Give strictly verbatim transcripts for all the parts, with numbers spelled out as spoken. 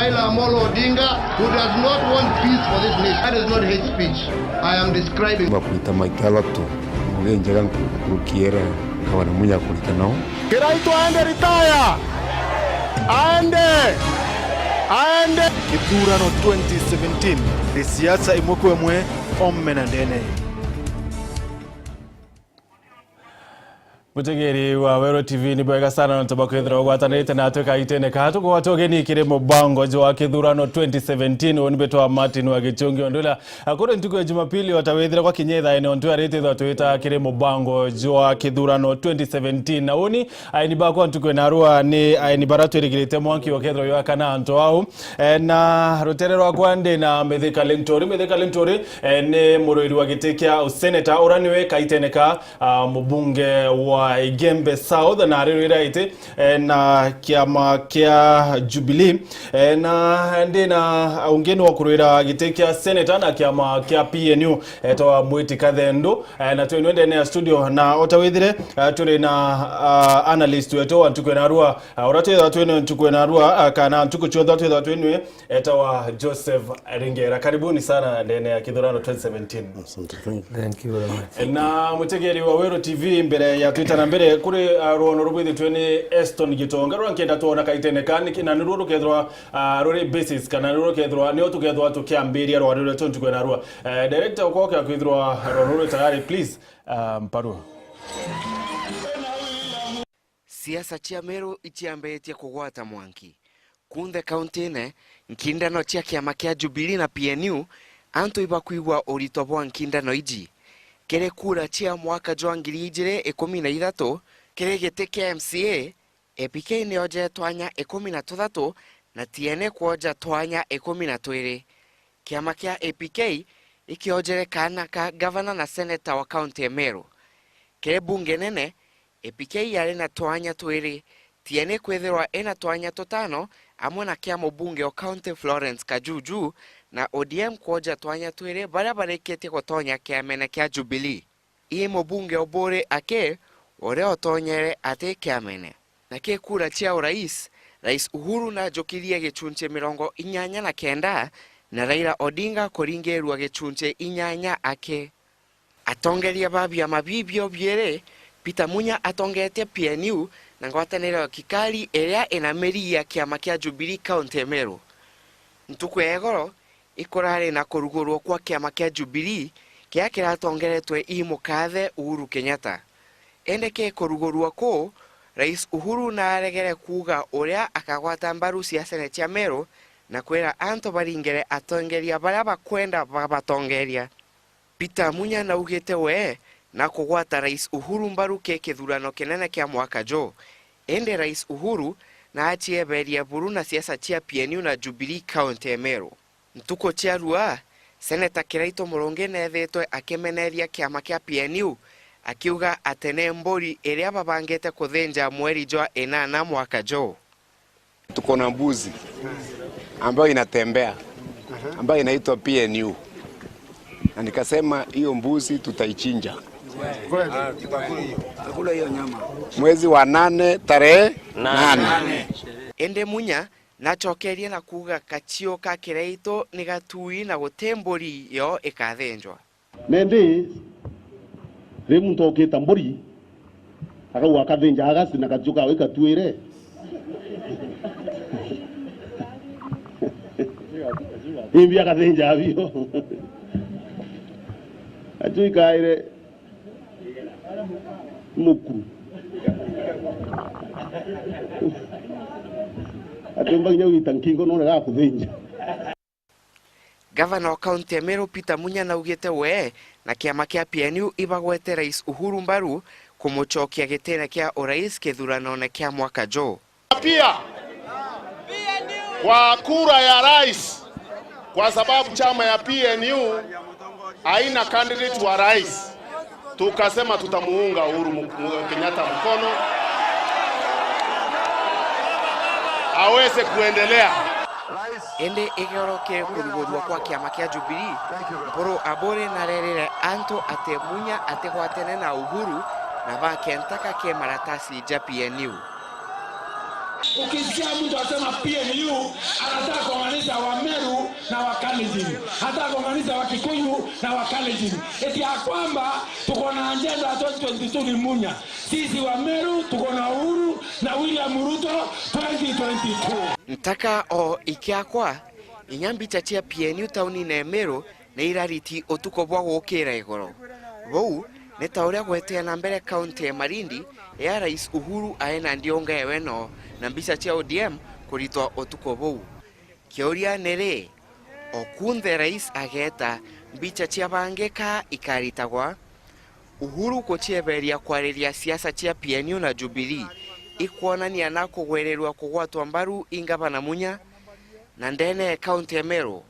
Raila Amolo Odinga, who does not want peace for this nation. That is not hate speech I am describing. Bakwita Mike Alotu, muge njega nkurukiere kabana munya kurita nao. Kiraitu aende retire! Aende! Aende! Kithurano twenty seventeen ni siasa imwe kwa imwe, ome na ndene. Mutegeri wa Weru T V, ni bwega sana nontu bwa kwithirwa ugwatanirite natwe kaitene ka tugwata ugeni kiri mubango jwa kithurano twenty seventeen. Uni mbitwa Martin wa Gichungi Ondula. Akuri ntuku ya Jumapili, otawithire gwa kinya ithaene ontu arite ithwa twita kiri mubango jwa kithurano twenty seventeen. Na uni aini bakwa ntuku ya narua ni aini bara twirigirite mwanki ukethirwa ywakana antu au. E, na rutere rwakwa ndi na Mithika Linturi. Mithika Linturi, e, ni murwiri wa giti kia useneta, ura niwe kaitene ka, a, mubunge wa Igembe South, na arirwira iti, e, na kiama kia Jubilee. E, na ndi na ungi ni wa kurwira giti kia seneta na kiama kia P N U, etwa Mwiti Kathendu. E, na twi nwe ndene ya studio, na otawithire, e, turi na, a, analyst wetu wa ntuku ya narua, a, ura twithwa twinwe ntuku ya narua, a, kana ntuku cionthe twithwa twinwe, etawa Joseph Ringera. Karibuni sana ndene ya kithurano twenty seventeen. Asante, thank you. Thank you very much. Na mutegeri wa Weru T V, mbere ya twita na mbere, kuri, a, rwono rubwithitwe ni Eston Gitonga, rwa nkenda twona kaitene ka, niki-, na niruo rukethirwa, a, ruri basis, kana niruo rukethirwa, nio tukethirwa tukiambiria rwari rwetu ntuku ya narua. E, director, ukoke akwithirwa rwono ruri tayari, please, a, mparua. Siasa cia Meru iciambitie kugwata mwanki. Kunthe kauntine, nkindano cia kiama kia Jubilee na P N U, antu ibakwigua urito bwa nkindano iji. Kiri kura cia mwaka jwa ngiri ijiri ikumi na ithatu, kiri giti kia M C A, A P K nioje twanya ikumi na tuthatu na T N A kwoja twanya ikumi na twiri. Kiama kia A P K ikiojere kaana ka gavana na seneta wa kaunti ya Meru. Kiri bunge nene, A P K yari na twanya twiri, T N A kwithirwa ina twanya tutano, amwe na kia mubunge o kaunti Florence Kajuju, na O D M kwoja twanya twiri baria barikitie gutonya kiamene kia Jubilee. Ii mubunge Obure Ake, uria utonyere ati kiamene. Na ki kura cia urais, Rais Uhuru najukirie gichunchi mirongo inyanya na kenda, na Raila Odinga kuringirua gichunchi inyanya aki. Atongeria ba biama bibio biiri, Peter Munya atongetie P N U na ngwataniro ya Kikari iria ina miri ya kiama kia Jubilee kaunti ya Meru. Ntuku ya igoro, ikurari na kurugurwa kwa kiama kia Jubilee kiria kiratongeretwe ii mukathe Uhuru Kenyatta. Indi ki kurugurwa kuu, Rais Uhuru naaregere kuuga uria akagwata mbaru ciacene cia Meru na kwira antu baringire atongeria baria bakwenda babatongeria. Peter Munya naugite we nakugwata Rais Uhuru mbaru ki kithurano kinene kia mwaka juu. Indi Rais Uhuru naacieberie buru na siasa cia P N U na Jubilee kaunti ya Meru. Ntuku cia rua, Seneta Kiraitu Murungi neethitwe akimeneria kiama kia P N U, akiuga ati ni mburi iria babangite kuthinja mweri jwa inana mwaka juu. Tuko na mbuzi ambayo inatembea, ambayo inaitwa P N U. Na nikasema, "Hiyo mbuzi tutaichinja." Ah, tutakula hiyo. Tutakula hiyo nyama. Mwezi wa nane, tarehe nane. Indi Munya nacokerie na kuuga kachio ka Kiraitu ni gatui na guti mburi yo ikathinjwa. Nandi, ri muntu okita mburi, akauga akathinja agasi na kachio kawe ikatuire. Imbi akathinja bio. Achio ikaire muku. Atumba kinya gwita nkingo none gakuthinja. Gavana wa kaunti ya Meru Peter Munya naugite we na kiama kia P N U ibagwete Rais Uhuru mbaru kumucokia gitine kia urais kithuranone kia mwaka juu. Pia kwa kura ya rais, kwa sababu chama ya P N U haina candidate wa rais, tukasema tutamuunga Uhuru Mu-, Mu-, Kenyatta mkono aweze kuendelea. Indi igoro kiri kurugurua kwa kiama kia Jubilee, Mpuru Aburi narerire antu ati Munya atigwatene na Uhuru na bakentaka ki maratasi ja P N U. Ukisikia mtu asema P N U, anataka Hata agonganisha Wakikuyu na Wakalenjin. Eti ya kwamba tuko na agenda ya twenty twenty-two ni Munya. Sisi wa Meru tuko na Uhuru na William Ruto twenty twenty-two. Ntaka o ikiakwa, inya mbicha cia P N U taunine ya Meru ni irariti utuku bwa gukira igoro. Buu ni ta uria gwetea na mbere kaunti ya Malindi ya Rais Uhuru ae na ndiunga ewe no na mbicha cia O D M kuritwa utuku buu. Kiuria ni ri, o kunthe rais ageeta, mbicha cia bangi ka ikaritagwa? Uhuru gucieberia kwariria siasa cia P N U na Jubilee ikwonania na kugwirerua kugwatwa mbaru i ngavana Munya, na ndene ya kaunti ya Meru,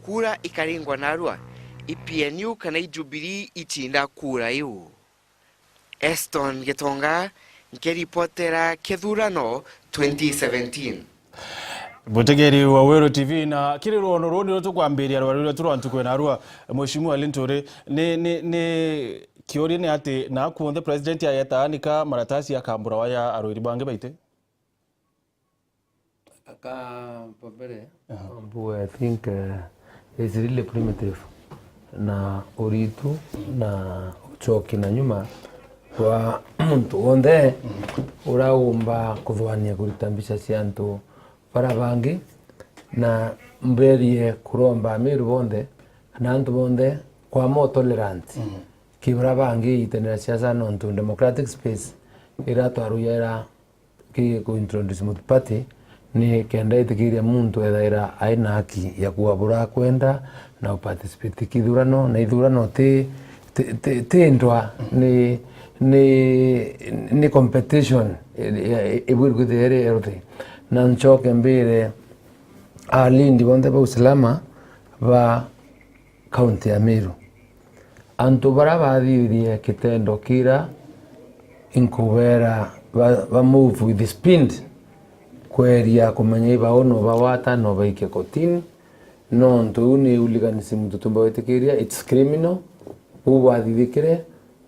kura ikaringwa narua, i P N U kana i Jubilee icinda kura iu. Eston Gitonga, nkiripotera kithurano twenty seventeen. Mutegeri wa Weru T V, na kiri rwono ruu nirio tukwambiria rwari ruria turwa ntuku ya narua, Mheshimiwa Linturi, ni, ni, ni kiuria ni ati na kuonthe president ayeta anika maratasi akambura waya arwiri bangi baite? Aka mbere, aha, mbu, I think, eh, is really primitive. Na uritu na ucoki na nyuma kwa muntu wonthe uraumba kuthwania kurita mbica cia antu bara bangi, na mberie kuromba Amiru bonthe kana antu bonthe kwa more tolerance, mm, ki bara bangi itenera siasa, nontu democratic space iria twaruyaira ki ku introduce multi party ni kenda itikiria muntu ethaira ai na haki ya kuuga buria akwenda na uparticipate kithurano, na ithurano ti, ti, ti, ti ndwa, ni, ni, ni competition ibwirwe kwithira iri healthy. Na ncoke mbire alindi bonthe ba usalama ba kaunti ya Meru. Antu bara bathithirie kitendo kira, inkubera ba, ba move with speed kweria kumenya ibau no bawata no baikie kotini, nontu iu ni hooliganism tutumba gwitikiria, it's criminal. Buu bwathithikire,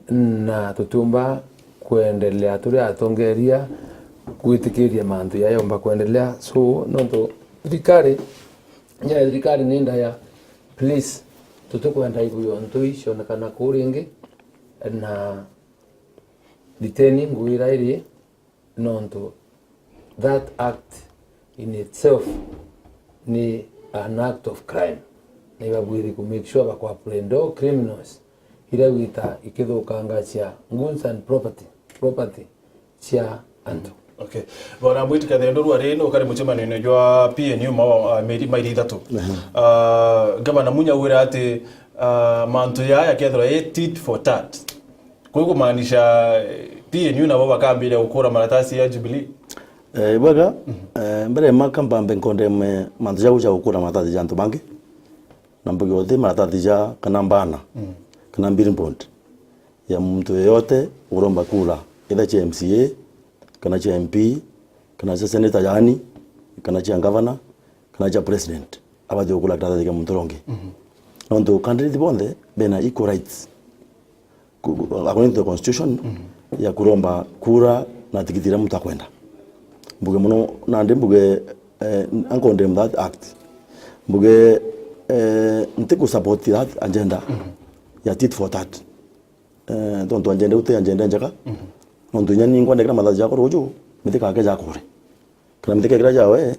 na tutiumba kwendelea turi atongeria gwitikiria mantu yayomba kwendelea. So, nontu thirikari, ya thirikari ni ndaya, please, tutikwenda ibuyo ntu icionekana kuu ringi, na riteni ngugi ira iri, nontu that act in itself ni an act of crime. Na ibabwiri ku make sure baku apprehend all criminals iria gwita ikithukangacia goods and property, property cia antu. Okay. Bwana Mwiti Kathendo, rwa ri no kari mucemanio-ini jwa P N U ma, ah, meri, mairi ithatu. Aha. Ah, Gavana Munya augire ati, ah, mantu jaya jakethirwa i tit for tat. Kwi kumaanisha, eh, P N U nabo bakambiria gukura maratasi ya Jubilee? Eh, bwega, mhm, eh, mbere ya maka mpambe nkondeme mantu jau ja gukura maratasi ja antu bangi. Na mbuge uti maratasi ja kana mbana, mm, kana billboard ya muntu yeyote uromba kura, either cia M C A, kana cia M P, kana cia senator yani, kana cia governor, kana cia president, abati gukura karatathi ka muntu uria ungi. Mhm. Nontu candidate bonthe bena equal rights. Ku-, according to the constitution, mhm, ya kuromba kura na tikiti iria muntu akwenda. Mbuge mono, nandi mbuge, eh, I condemn that act. Mbuge, eh, nti ku support that agenda, mhm, ya tit for tat. Eh, tontu agenda iu ti agenda njega. Mhm. Nontu inya ni ngwenda kira mathathi jakwa ruju, mithika yake jakure. Kana mithika kira jawe,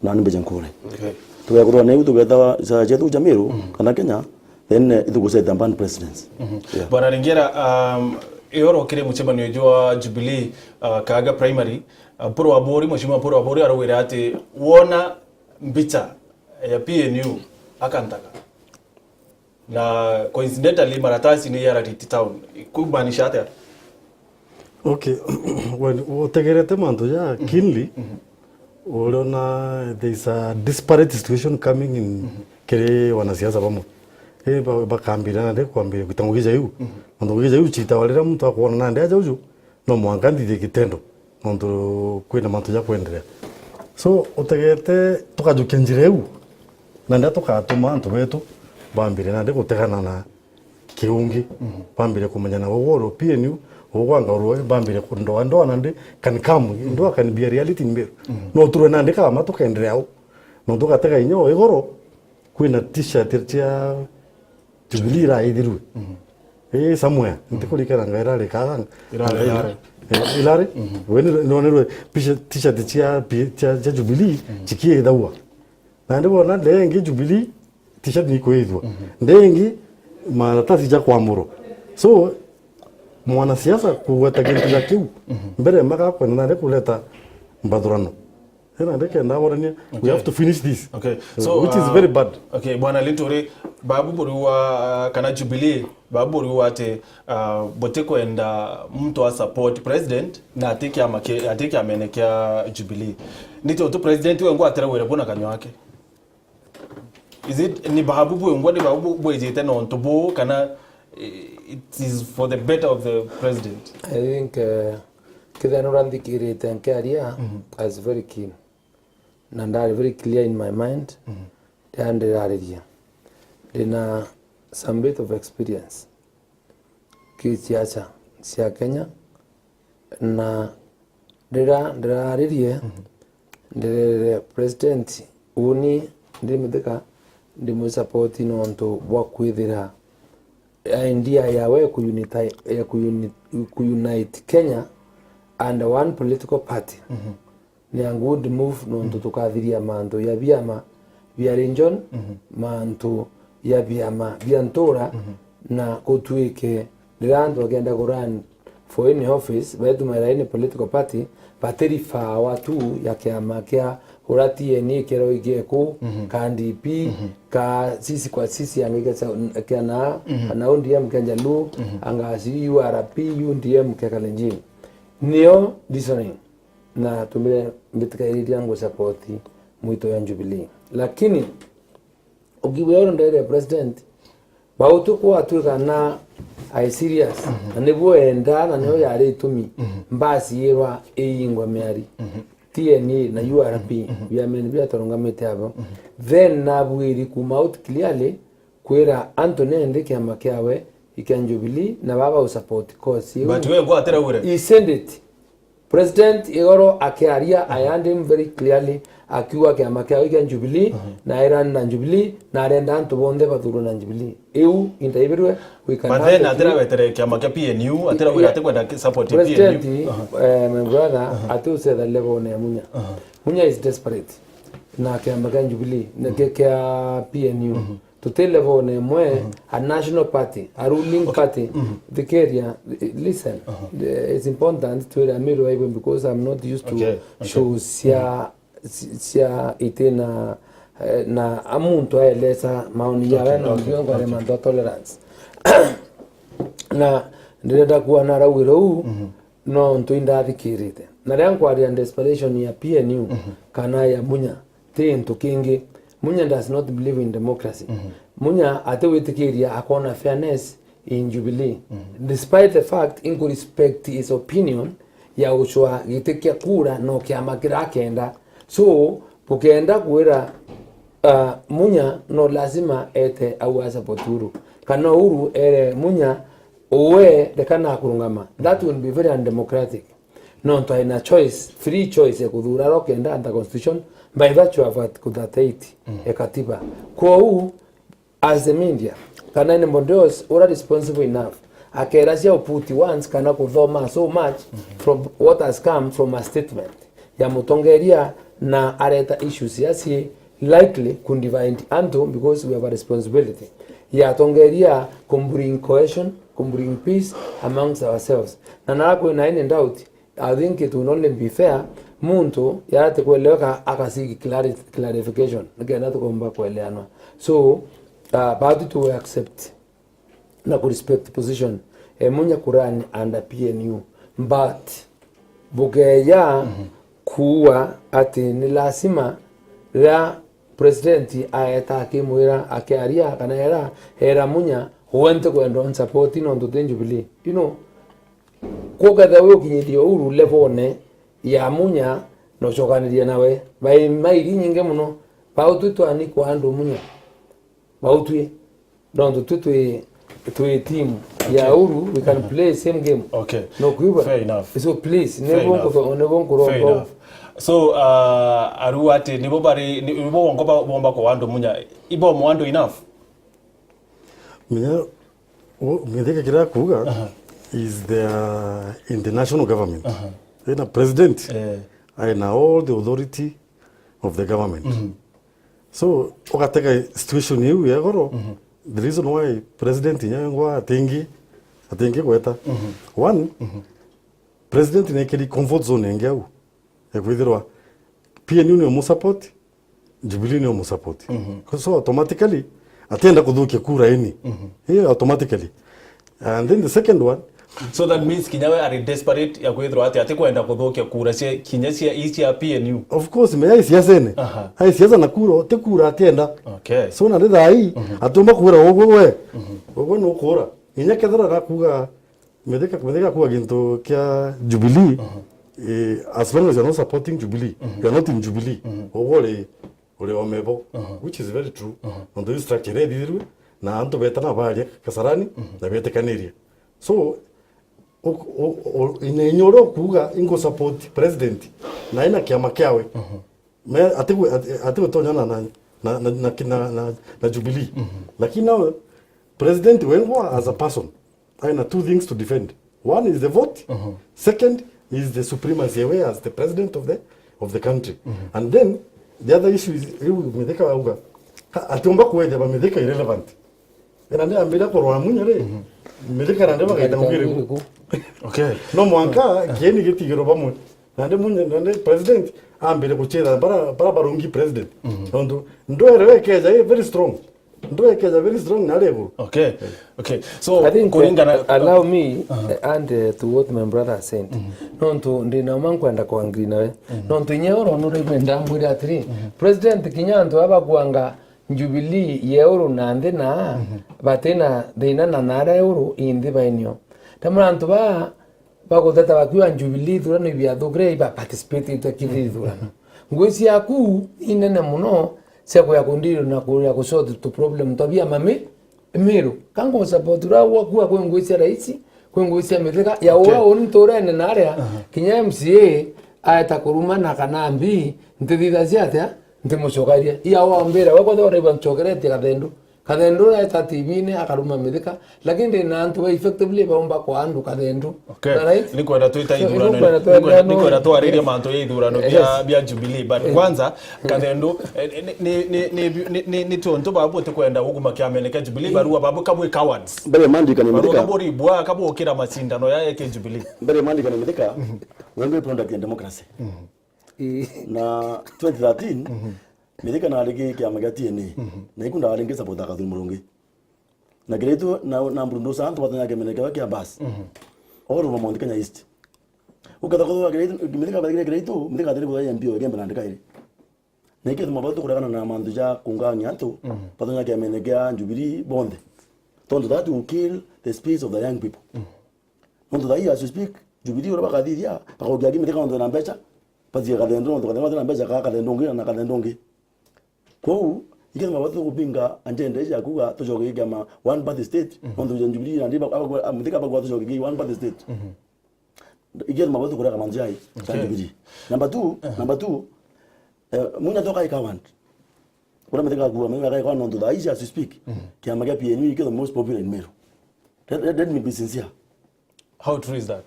nani mbeje nkure. Okay. Tugekurwa niu tugetawa icagi cietu cia Meru, mhm, kana Kenya, then, eh, itugu set a band presidents. Mhm. Yeah. Bwana Ringera, um, ioro kiri mucemanio jwa Jubilee, uh, Kaaga Primary, uh, Mpuru wa Buri, Mheshimiwa Mpuru wa Buri araugire ati wona mbicha ya P N U akantaka. Na coincidentally, maratasi ni ya Rariti Town. Kumaanisha atia? Okay. When utegerete mantu ja, mhm, keenly, mhm, uriona there is a disparate situation coming in, mhm, kiri wanasiasa bamwe. Eh, ba-, bakambira nandi kwambira gwita ngugi ja iu. Mhm. Mantu ngugi ja iu citawa riria muntu akwona nandi aja uju, no mwanka nthithie gitendo, nontu kwina mantu ja kwenderea. So, utegete tukajukia njira iu, na ndia tukatuma antu betu bambire nandi gutegana na kiungi, mhm, bambire kumenyana ugoro P N U, ugwanga urwe, bambire kundoa ndoa nandi can come, mhm, ndoa can be a reality in Meru. Mhm. No turwe nandi kama tukenderea u. Nontu gatega inya o igoro, kwina t-shirt cia Jubilee iraithirue. Mhm. Eh, somewhere. Mhm. Ntikurikana nga irari kaga. Irari, irari. Eh, irari? Mhm. We ni, no, ni, t-shirt, t-shirt cia, cia, cia Jubilee, mhm, cikiithagwa. Na ndi wona ndengi Jubilee, t-shirt ni ikwithwa. Mhm. Ndengi, maratasi ja kwamurwa. So, mwanasiasa kugweta kintu ja kiu, mhm, mbere maka kwenda nari kureta mbathurano. Ina ndikenda borania, we, okay, have to finish this. Okay. So, which is, uh, very bad. Okay, Bwana Linturi, babu buriwa, uh, kana Jubilee, babu buriwa ati, uh, butikwenda muntu a support president na ati kiama ki-, ati kiamene kia Jubilee. Niti utu president we ngwatere wire buna kanywa ake? Is it ni babu bwengwa, ni babu bwijite nontu bu, kana, eh, it is for the better of the president? I think, eh, kethira nuranthikirite nkiaria, mhm, I was very keen. Na ndari very clear in my mind, mhm, riria ndirariria. Ndina some bit of experience ki siasa cia Kenya, na riria ndiraririe, mhm, ndirerire president, uni ndimithika, ndimusapoti nontu bwa kwithira idea yawe ya kuunite, ya kuuni-, kuunite Kenya under one political party. Mhm. Ni a good move nontu, mhm, tukathiria mantu ya biama bia region, mhm, mantu ya biama bia ntura, mhm, na gutwike riria antu bakenda ku run for any office, baitumaira any political party, batirifaa watu ya kiama kia uria T N A kirao igieku, mhm, ka D P, mhm, ka sisi kwa sisi anga kia sa-, kia na, mhm, kana O D M kia Jaluo, mhm, anga si U R P, U D M kia Kalenjin. Nio reasoning na tumire mbitikairiria ngu support mwito ya Jubilee. Lakini ukibwira uru ndere president, bautu kwatwika na ai serious, mhm, na nibuo enda, na nio, mhm, yari itumi, mhm, mbasi irwa iingwa miari. Mhm. T N A na U R P, mhm, mhm, biamene bia turungamite abo. Mhm. Then nabwiri kuma out clearly kwira antu nende kiama kiawe ikia Jubilee na baba u support cause iu. But we ngwatira ure? He said it. President Igoro akiaria, mhm, I heard him very clearly akiuga kiama kiawe kia Jubilee, mhm, na airani na Jubilee, na arenda antu bonthe bathurwe na Jubilee. Iu indaibirwe. But then atira wetere kiama kia P N U, atira wira, yeah, ati kwenda ki-, support ya President, P N U. Aha. Eh, my brother, aha, ati ucetha level na Munya. Aha. Munya is desperate na kiama kia Jubilee, na, mhm, kia, kia P N U. Mhm. Tuti level na imwe, mhm, a national party, a ruling, okay, party. Mhm. Thikiria, listen, aha, it's important to hear Amiru Waigwe because I'm not used to, okay, okay, shows cia, mhm, ci-, cia iti na, eh, na a muntu aeleza maoni jawe, okay, na, okay, ndio ngware, okay, mantu a tolerance. Na ndirenda kuona araugire uu, mhm, nontu indathikirite. Na riria nkwaria desperation ya P N U, mhm, kana ya Munya, ti into kingi. Munya does not believe in democracy. Mhm. Munya ati witikiria akona fairness in Jubilee. Mhm. Despite the fact, inkurespect his opinion ya gucwa giti kia kura no kiama kiria akenda. So, bukenda kwira, uh, Munya no lazima ete au a support Uhuru. Kana Uhuru ere Munya, uwe reka nakurungama. That will be very undemocratic. Nontu aina choice, free choice ya kuthura aria ukenda under constitution by virtue of Article thirty-eight, mm, ya katiba. Kwou, as the media, kana anybody else, ura responsible enough, akera cia uput once kana kuthoma so much, mhm, from what has come from a statement ya mutongeria na areta issues ya ci likely kundivide antu because we have a responsibility ya atongeria kumbring cohesion, kumbring peace amongst ourselves. Na nara kwina any doubt, I think it will only be fair muntu yarate kueleweka akasiki clari-, clarification nikenda tukomba kueleanwa. So, uh, batu tu accept na ku respect position e Munya kurani under P N U, but bukeya, mhm, kuua ati ni lazima riria president aeta akimwira akiaria kana era era Munya, we ntikwenda unsapoti nontu ti Jubilee, you know. Kukethira wi ukinyithie Uhuru levone ya Munya na ucokanirie nawe, bai mairi nyingi muno. Bau twi twanikwa andu Munya. Bau twi, nontu twi twi, twi team ya, okay, Uhuru, we can, mhm, play same game. Okay. No kuiba? Fair enough. So please, fair enough, nibo nkuto-, nibo nkuromba. Fair enough. So, uh, aru ati nibo bari, ni-, nibo bongo ba-, bomba kwa andu munya. Ibo mo andu enough? Menya, u-, Mithika kiria akuuga, aha, is the, uh, in the national government. Aha. Ina president, eh, aina all the authority of the government. Mhm. So, ugatega situation iu ya iguru, mhm, the reason why president inya ngwa atingi, atingi gweta. Mhm. One, mhm, president nekiri comfort zone ingi au. Ya kwithirwa P N U ni umusupport, Jubilee ni umusupport. Mhm. So automatically, atienda kuthukia kura ini. Mhm. Eh, automatically. And then the second one, so that means kinya we ari desperate ya kwithirwa ati, ati kwenda kuthukia kura cia, kinya cia, ii cia P N U. Of course, me ai siasene. Aha. Ai siasa na kura, ti kura atienda. Okay. So na ri thaa ii, mhm, atiumba kwira ugwe we. Mhm. Ugwe nukura. Inya kethira nakuga Mithika, Mithika kuga gintu kia Jubilee, mhm, eh, as long as you're not supporting Jubilee, mhm, you're not in Jubilee, mhm, ugwe uri, uri omebo, mhm, which is very true. Mhm. Nontu iu structure ithithirwe, na antu betana baria Kasarani, mhm, na betikaniria. So, u-, u-, u-, inya, inya uria ukuuga ingu support president, na ina kiama kiawe. Mhm. Me, atigu-, ati-, atigutonya na, na, na, na, na, na, na Jubilee. Mhm. Lakini nawe, president wengwa as a person, aina two things to defend. One is the vote. Mhm. Second is the supremacy yawe as the president of the, of the country. Mhm. And then the other issue is, riu Mithika auga, ka-, atiumba kwethia ba Mithika irrelevant. Ena ndi ambira kurwa munya ri, mhm, Mithika na ndi bagaita ngwiri ku. Okay. No mwanka kieni gitigirwo bamwe. Na ndi munya, na ndi president ambire gucetha bara, bara barungi president. Mhm. Tondu ndwere ekeja i very strong. Ndwere ekeja very strong na ari iguru. Okay. Okay. So, I think, kuringana, uh, allow me, uh, and, uh, to what my brother said. Mhm. Nontu ndi na uma nkwenda ku agree nawe. Mhm. Nontu inya oro nuri kwenda mbwire atiri, mhm, president kinya antu aba bakuanga Jubilee ya iguru na nthi na, mhm, batina thina na nara iguru inthi bainio. Tamwe antu ba baguteta bakiuga Jubilee ithurano ibiathukire, iba participate ite kiri ithurano. Ngui ciaku inene muno cia kuya kundirio na kuya ku solve tu problem twa bia mami Miru. Ka ngu support ura gwa kuwa kwi ngui cia raisi, kwi ngui cia Mithika, ya, okay, uga uni nturene na aria, aha, kinya M C A aeta kurumana kana mbi, ntithithagia atia? Ntimucokaria. Iya wambira, we kwethirwa uraiba ncokeretie Kathendu. Kathendu aeta T V-ini akaruma Mithika, lakini ndi na antu ba effectively baumba kwa andu Kathendu. Okay. Na right? Ni kwenda twita, so, ithurano, ni kwenda ni kwenda, twenda ni kwenda no twaririe mantu ya ithurano bia, yes, bia Jubilee, but, yes, kwanza, Kathendu, eh, ni, ni tiontu babu tikwenda uguma kiamene kia Jubilee, barua babu kabwi cowards. Mbere mandikane Mithika. Barua kaburi bwa kabukira macindano ya eke Jubilee. Mbere mandikane Mithika, mhm, we ndi product ya democracy. Mhm. Ii. Na twenty thirteen, mhm, Mithika narigi kiama gia T N A. Mhm. Na iku ndarigi support a Kathuri Murungi. Na Kiraitu na, na Mburundusa antu batanya kiamene kiao kia bus. Mhm. All over Mount Kenya East. Uketha kuthwa Kiraitu, Mithika bathikire Kiraitu, Mithika atiri kuthwa M P o ikembe na ndikairi. Na ikethuma batu kuregana na mantu ja kungania antu, mhm, batanya kiamene kia Jubilee bonthe. Tontu that will kill the spirits of the young people. Mhm. Nontu thaa ii as you speak, Jubilee uria bakathithia, bakogia aki Mithika nontu na mbeca, bathie Kathendu nontu Kathendu na mbeca, kaa Kathendu ungi na Kathendu ungi. Kwou, ikethima batu tukupinga agenda iji ya kuga tucoke kiama one party state, mhm, nontu ja Jubilee nandi ba-, abagwa-, a, Mithika abagwa tucoke ki one party state. Mhm. Ikethima batu kurega mantu jai, ja, okay, Jubilee. Number two, aha, number two, eh, Munya toka ikawan. Uria Mithika akua, Mithika akaikwa nontu thaa iji as you speak, mhm, kiama kia P N U ikethwa most popular in Meru. Let, let, let me be sincere. How true is that?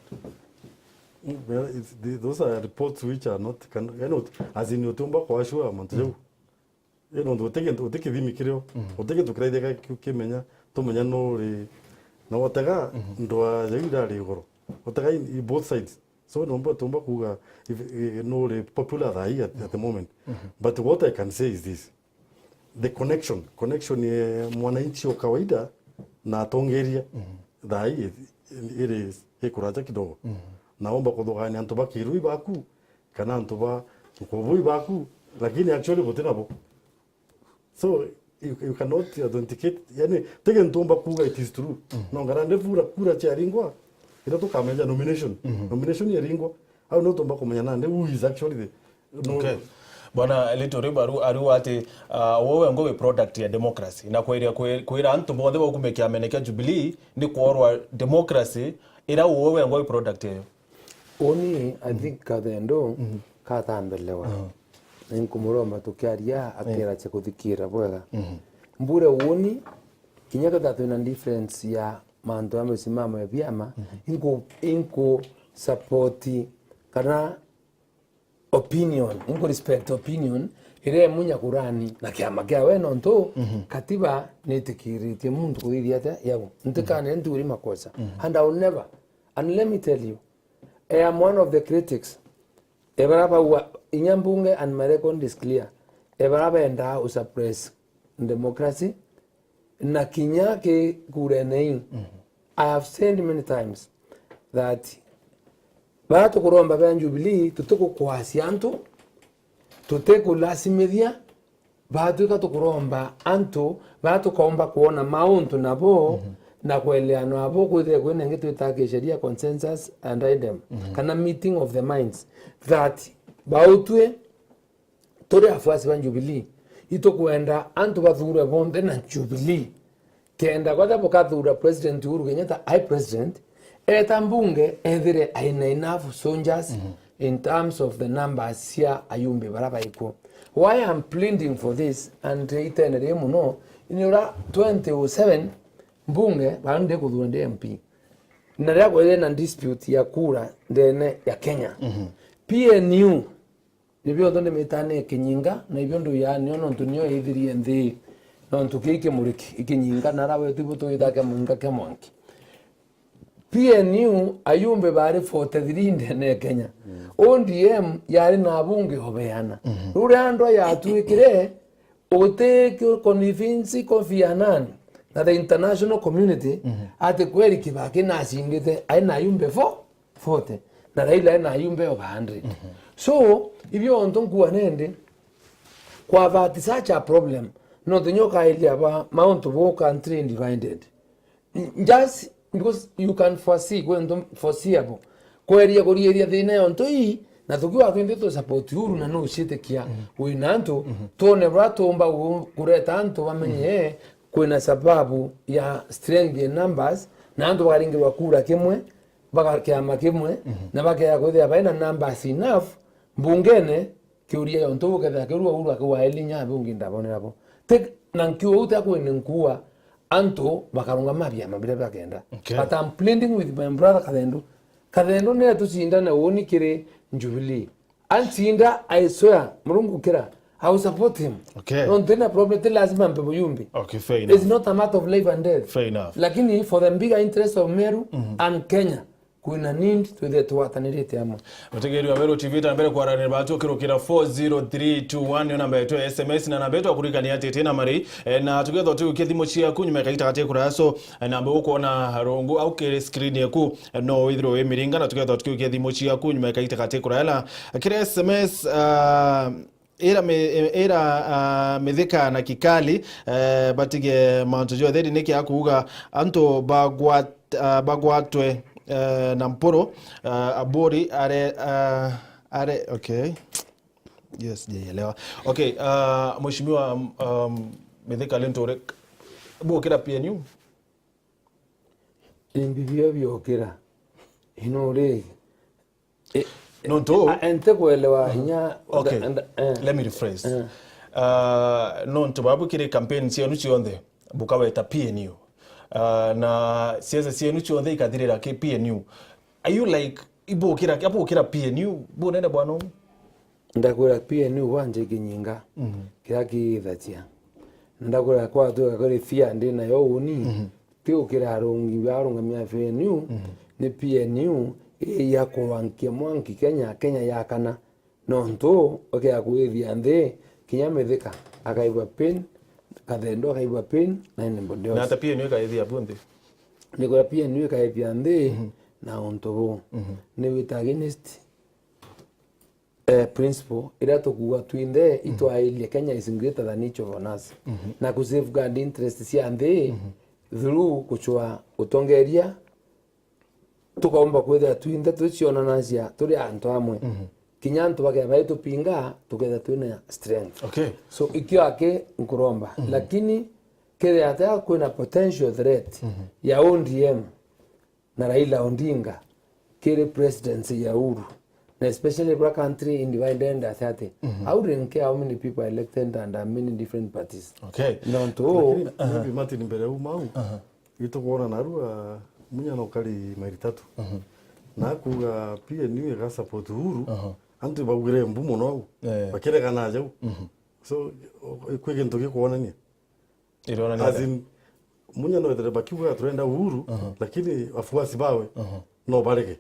Mm, well, it's, the, those are reports which are not, can, yani, ut-, as in, utiumba kwa sure mantu jau. Mm. Yani, nontu uti kintu, uti kithimi kirio, mm, uti kintu kiraithia ki-, kimenya, tumenya no ri, na wotega, mm-hmm, ndwa jau irari iguru. Utega in, in both sides. So, nomba, tumba kuga, if, eh, no ri popular thaa ii at, at the moment. Mm-hmm. But what I can say is this. The connection, connection ya mwananchi wa kawaida na atongeria, mhm, thaa ii iri ikuraja kidogo. Mhm. Na omba kuthugania antu ba kirui baku, kana antu ba nkubui baku, lakini actually buti nabo. So, you, you cannot authenticate, yani, ti gintu umba kuga it is true. Mhm. No ngara ndi kura, kura ciaringwa, ira tukamenya nomination. Mhm. Nomination yaringwa, au no tumba kumenya nandi who is actually the No. Okay. Bwana Little Riba aru-, ariuga ati, ah, wowe ngo wi product ya democracy. Na kwiria kwi-, kwira antu bonthe baukume kiamene kia Jubilee ni kworwa democracy ira wowe ngo wi product yayo. Uni, I think Kathendo, mhm, katambelewa. Mhm. Na inkumuromba tukiaria, akera cia kuthikira bwega. Mhm. Mbure uuni, kinya kethira twina difference ya mantu ya misimamo ya biama, mhm, inku, inku support kana opinion, inku respect opinion iria imunya kurani na kiama kia we nontu, mhm, katiba nitikiritie muntu kuthithia atia yagu. Ntikane, mhm, nturi makosa. Mhm. And I will never, and let me tell you, I am one of the critics. Ebara baua inya mbunge and my record is clear. Ebara bendaa usuppress democracy, na kinya ki kurene ii, mhm, I have said many times that bara tukuromba bea Jubilee, tutikukwasya antu, tutikulasimithia, batwika tukuromba antu, bara tukomba kwona mauntu nabo, mhm, na kweleanwa abo, kwithire kwina ingi twitaga kisheria consensus and idem, mhm, kana meeting of the minds, that bautwi turi afuasi ba Jubilee, itukwenda antu bathuurwe bonthe na Jubilee. Kenda kwatha bukathura President Uhuru Kenyatta ai president, eta mbunge ethire aina enough soldiers, mhm, in terms of the numbers cia ayumbe bara baikwo. Why I'm pleading for this, and itene rii muno, ni ura twenty oh seven mbunge bara ndikuthura ndi M P. Na riria kwethire na dispute ya kura ndene ya Kenya, mhm, P N U Nibio ntu ndimitane kinyinga, na ibio nduya nio nontu nio ithirie nthi, nontu kii kimuriki ikinyinga, na ara wetu ibu twita kimuinga kia mwanki. P N U ayumbe bari forty-three ndene ya Kenya. Mm. O D M yari na abunge obeana. Mhm. Ruria ndwa yatwikire, uti convince Kofi Annan na the international community, mhm, ati kweri Kibaki nacindite, ai na ayumbe fo forty, na Raila ena ayumbe over hundred. Mhm. So, ibio ontu nkua nende, kwa that such a problem, no ntinya ukairia ba mauntu bo country divided. Just because you can foresee, kwi untu foreseeable. Kweria kuriiria thina yontu ii, na tukiwa twinthe tu support Uhuru na nucitikia, mhm, wina antu, mhm, twone bura tumba gu-, kureta antu bamenye, mhm, kwina sababu ya strength in numbers, na antu bakaringirwa kura kimwe, baka kiama kimwe, mhm, na bakea kwithira baina numbers enough mbungene, kiuria yontu bukethira kiu rua uru akiwaeli nya bungi ndabonera bo. Ti, na nkiu uu tia kwini nkuua antu bakarungama biama biria bakenda. Okay. But I'm pleading with my brother Kathendu. Kathendu ni atucindane uuni kiri Jubilee. Ancinda, I swear, Murungu kira, I will support him. Okay. No, ntina problem, ti lazima mpe muyumbi. Okay, fair enough. It's not a matter of life and death. Fair enough. Lakini for the bigger interest of Meru, mhm, and Kenya, kwina need twithire tugwatanirite amwe. Mutegeri wa Meru T V, ta mbere kwaranira batu ukirukira four zero three two one, niyo namba yetu ya S M S, na namba yetu ya kuririkania ati iti na mari, eh, na tukethwa tugukia thimu ciaku nyuma ya kaita gati kuraso, eh, namba ukwona rungu au kiri screen yaku, no withirwe wi miringa, na tukethwa tukiukia thimu ciaku nyuma ya kaita gati kuraela. Kiri S M S, ah, ira mi-, ira, ah, Mithika na Kikali, eh, batige mantu jonthe, ni kia kuuga antu bagwat-, ah, bagwatwe, eh, na mpuru, ah, Aburi are, ah, are, okay. Yes, sijaelewa. Okay, ah, Mheshimiwa, um, Mithika Linturi, bukira P N U? Imbi bio biokira. Ino ri, eh, nontu a-, ente kuelewa hinya. Okay. Nda-, nda-, eh. Let me rephrase. Eh. Ah, nontu babu kiri campaign cienu cionthe, bukaweta P N U. Ah, na siasa cienu cionthe ikathirira ki P N U. Are you like, ibukira, abukira P N U, bunene bwana umu? Ndakwira P N U kwanja ikinyinga, mhm, kiria kiithagia. Ndakwira kwatuika kuri fear ndi nayo uni, mhm, ti gukira arungi ba arungamia P N U, mhm, ni P N U ii ya kuankia mwanki Kenya, Kenya yakana. Nontu ukea kwithia nthi, kinya Mithika akaigua pain, Kathendo akaigua pain, na anybody else. Na ata P N U ikaithia bu nthi? Ni kuria P N U ikaithia nthi, mhm, na untu buu. Mhm. Ni wita against eh, principle iria tukuuga twinthe, mhm, itwairie Kenya is greater than each of us. Mhm. Na ku safeguard interest cia nthi, mhm, through kucwa utongeria, tukaumba kwithira twinthe tucionanagia turi antu amwe. Mhm. Kinya antu bakea baitupinga, tukethira twina strength. Okay. So, ikio aki nkuromba. Mhm. Lakini, kethira atia kwina potential threat, mhm, ya O D M, na Raila Odinga kiri presidency ya Uhuru, Na especially bra country in divided as ati. Mhm. I wouldn't care how many people are elected under many different parties. Okay. Nontu, lakini, aha, maybe Martin, mbere ya uma au, aha, itukwona narua Munya no kari mairi tatu. Mhm. Na akuga P N U iga support Uhuru, aha, antu baugire mbu mono au. Eh. Bakiregana jau. Mhm. So, o-, kwi gintu gikwonania? Ironania as atia? In, Munya no ethire bakiuga turenda Uhuru, aha, lakini wafuasi bawe, aha, no barege.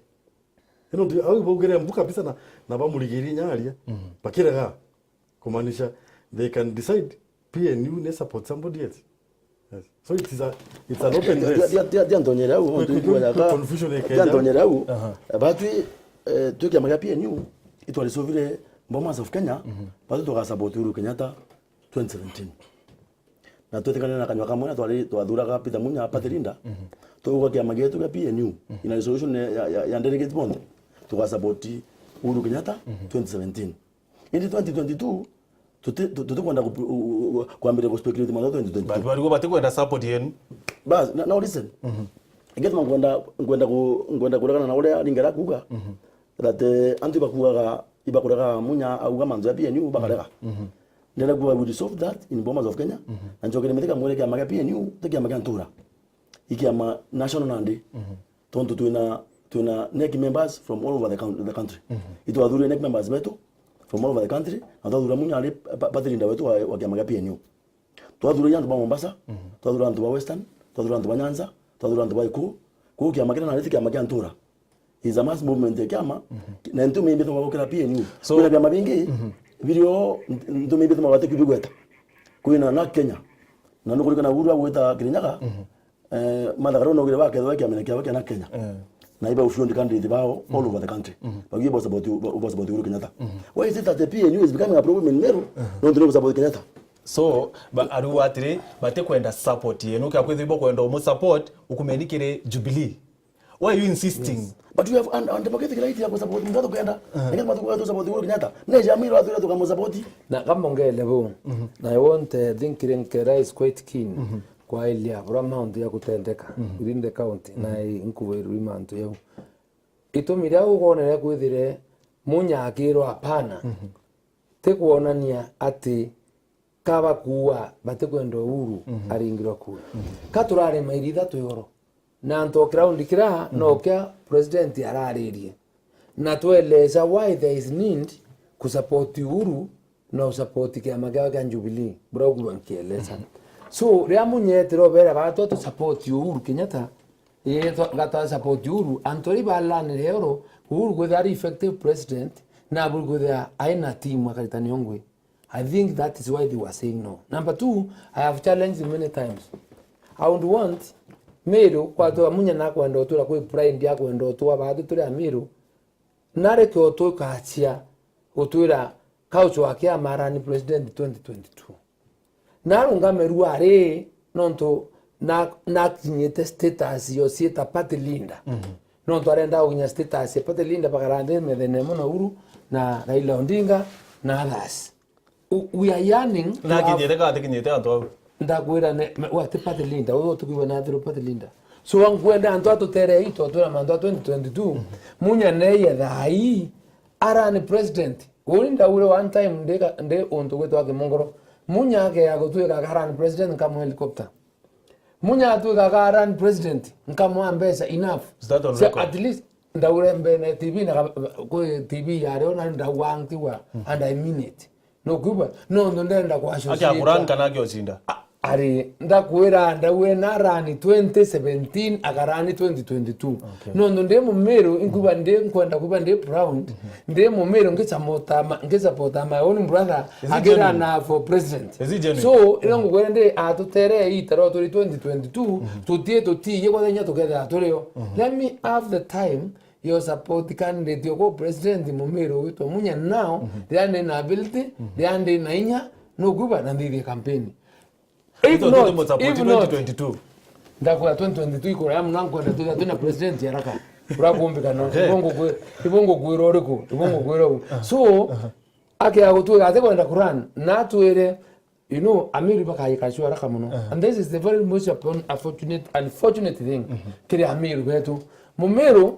Ino ndio, au baugire mbu kabisa na, na bamurigirie nyaria, mhm, bakirega. Kumaanisha they can decide P N U ni support somebody else. Yes. So it is a, it's an open race. Ndia, ndia, ndia, ndia ntonyere au, kwi, ntu kwi, kwi, ikwaga kwi ka, confusion ndia ikeja. Ntonyere au, aha, batwi, eh, twi kiama gia P N U, itwarisovire Bomas of Kenya, mhm, batwi tuga support Uhuru Kenyatta twenty seventeen. Na twetikane na kanywa kamwe na twari, twathuraga Peter Munya party leader, mhm, tuga kiama gietu gia P N U, mhm, ina resolution ya, ya, ya delegate bonthe, tuga support Uhuru Kenyatta, mhm, twenty seventeen. Indi twenty twenty-two, tuti-, tu-, tutikwenda ku-, u-, u-, u-, kwambiriria ku speculate mantu twenty twenty-two. Ba-, barigo batikwenda support yenu. Bas, na, now listen. Mhm. Ingetuma nkwenda, nkwenda ku-, nkwenda kuregana na uria Ringera akuuga, mhm, that, eh, antu ibakuugaga, ibakurega Munya auga mantu ya P N U, bakarega. Mhm. Ndenda kuuga we will solve that in Bomas of Kenya. Mhm. Na njoke nimethika mwere kiama kia P N U, ti kiama kia ntura. I kiama national nandi. Mhm. Tontu twina, twina NEC members from all over the coun-, the country. Mhm. Itwathurire NEC members betu from all over the country, na twathura Munya ari pa-, party leader wetu wa, wa kiama kia P N U. Twathuragia antu ba Mombasa, mhm, twathura antu ba Western, twathura antu ba Nyanza, twathura antu ba Gikuu. Kwou kiama kiria nari ti kiama kia ntura. Is a mass movement ya kiama, mhm, na ntumi imbi tuma gukira P N U. So, kwina biama bingi, mhm, birio nt-, ntumi imbi tuma bati kubigweta. Kwina NARC Kenya. Na nukurikana Uhuru agwita Kirinyaga, mhm, eh, Martha Karua naugire bakethwa kiamene kiao kia NARC Kenya. Eh. Na iba ufield candidate bao all, mhm, over the country. Mhm. Bagie bo support, bo, bo support Uhuru Kenyatta. Mhm. Why is it that the P N U is becoming a problem in Meru? Mhm. Nontu ni support Kenyatta. So, ba, ariu atiri, batikwenda support yenu, kia kwithirwa ibo kwenda umu support, ukumeni kiri Jubilee. Why are you insisting? Yes. But you have an, an democratic right ya kusupport mtu ukenda. Uh-huh. Lakini mtu kwa support Uhuru Kenyatta. Ne jamii watu watu kama support. Na kama ongele bo. Mhm. Na I want, uh, think Ringera is quite keen, mhm, kwa ilia bura mauntu ya kutendeka, mhm, within the county. Mhm. Na i-, nkuweru i mantu yau. Itumi ria ugonere kwithire Munya akirwa hapana. Mhm. Ti kuonania ati ka bakuua batikwenda Uhuru, mhm, aringirwa kura. Mhm. Ka turari mairi ithatu igoro. Na antu o kiraundi kira, mhm, no kia president araririe. Na tweleza why there is need kusupport Uhuru na usupport kiama kiao kia Jubilee. Bura uguo nkieleza. Mhm. So, ria Munya etire obera batwa tu support Uhuru Kenyatta, ii, twa-, gatwa support Uhuru, antu ari balanire oro, Uhuru kwithira ari effective president, na Uhuru kwithira aina team akaritania ungwi. I think that is why they were saying no. Number two, I have challenged many times. I would want Meru, kwatwa Munya nakwenda utwira kwi pride ya kwenda utwa baatwi turi Ameru, nareke utwikachia utwira couch wake amarani president twenty twenty-two. Narungame rua ri, nontu na, nakinyite status yo ciita party leader. Mhm. Nontu arenda gukinya status ya party leader, bakara nthi methene mono Uhuru na Raila Odinga na others. U-, we are yearning to have. Nakinyite ka atikinyite antu au? Ndakwira ne, me, we ati party leader, uyu tukiuga na through party leader. So, nkwenda antu atutere ito, twira mantu a twenty twenty-two, mhm, Munya neye thaa ii, arani president. Uni ndaure one time ndi ka, ndi untu gwitwa Kimongoro. Munya akea gutwika ka run president, nkamwa helicopter. Munya atwika ka run president, nkamwa mbeca enough. Is that on record? At least, ndaure mbene T V na ka, kwi T V ya rio na ndauga nkiuga, mhm, and I mean it. Nukwigua? Nontu ndenda kwa associate. Akia kuran kana akia ucinda? A-, ari, ndakwira, ndaue na rani twenty seventeen, akarani twenty twenty-two. Okay. Nontu ndi Mumiru, inkwigua ndi, nkwenda kwigua ndi proud. Mhm. Ndi Mumiru, ngisapota ma-, ngisapota my own brother, is it akira genuine? Na for president. Is it genuine? So, ino, mhm, ngukwira ndi, atutere itaro turi twenty twenty-two, mhm, tutie, tutie, kwa thenya tukethira turio. Mhm. Let me have the time, yo support candidate yo kwa president Mumiru witwa Munya now, mhm, riria ndi na ability, mhm, riria ndi na inya, nukwigua na nthithie campaign. If not, if not, ndakwira twenty twenty-two ikura ya muna nkwenda twithira twina president ya raka. Urakumbika no. Okay. Ibo ngukwi-, ibo ngukwira uriku, ibo ngukwira u. So, aha, akea gutwika ati kwenda kuran, na atwire, you know, Amiru bakayika cua raka muno. Aha. And this is the very most upon-, unfortunate, unfortunate thing, mhm, kiri Amiru betu. Mumiru,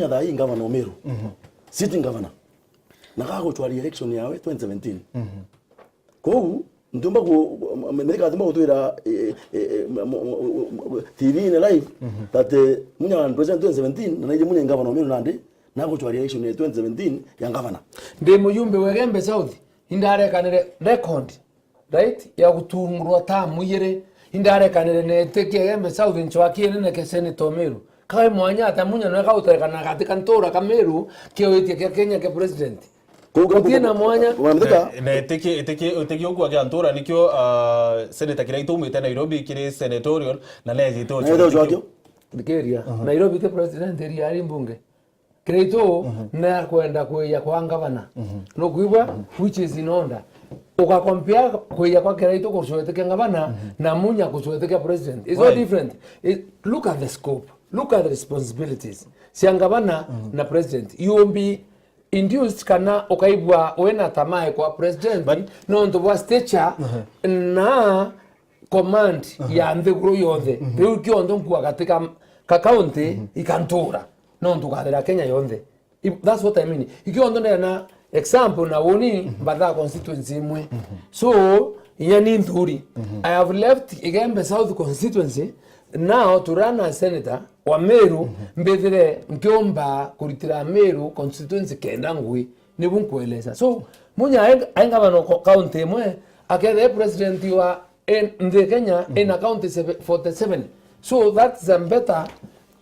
Munya thaa ii ngavana o Meru. Mhm. Sitting governor. Na gagucwa re-election yawe twenty seventeen. Mhm. Kou, ntiumba ku-, Mithika atimba gutwira, eh, eh, eh, mo-, mo-, mo-, mo-, T V-ini live, mhm, that, eh, Munya president twenty seventeen, na naiji Munya ngavana o Meru nandi, na agucwa re-election ya twenty seventeen ya ngavana. Ndi mujumbe wa Igembe South, indarekanire record, right, ya gutungurwa tamu ijiri, indarekanire netikia Igembe South ncwakie nene ke Senator o Meru. Kawe mwanya ata Munya nwe kauterekana katika ntura ka Meru, kioitie kia Kenya kia president. Kou gutiri na mwanya. Mwana Mithika. Na, na itiki, itiki, itiki ukua kia ntura nikio, ah, Senator Kiraitu umite Nairobi kiri senatorial, na nejite na ucwakio. Thikiria. Aha. Nairobi ti president area ari mbunge. Kiraitu, mhm, nakwenda kwija kwa ngavana. Mhm. Nukwigua? Mhm. Which is in order. Ugacompare kwija kwa Kiraitu kucwetikia ngavana, mhm, na Munya kucwetikia president. It's not different. It, look at the scope. Look at the responsibilities cia ngavana, mhm, na president. You will be induced kana ukaigua wina tamaa kwa president, but nontu bwa stature, mhm, na command, mhm, ya nthiguru yonthe. Mhm. Riu kionthe nkua katika ka county, mhm, ikantura. Nontu ukathira Kenya yonthe. If, that's what I mean. Ikionthe ndena example na uni, mhm, mbatha constituency imwe. Mhm. So, inya ni nthuri. Mhm. I have left Igembe South constituency now to run as senator wa Meru, mhm, mbithire nkiumba kuritira Meru constituency kenda ngui. Nibu nkueleza. So, Munya ai, ai ngavana o county imwe, akethira e president wa, e, nthi Kenya, mhm, ina county seve-, forty seven. So, that's a better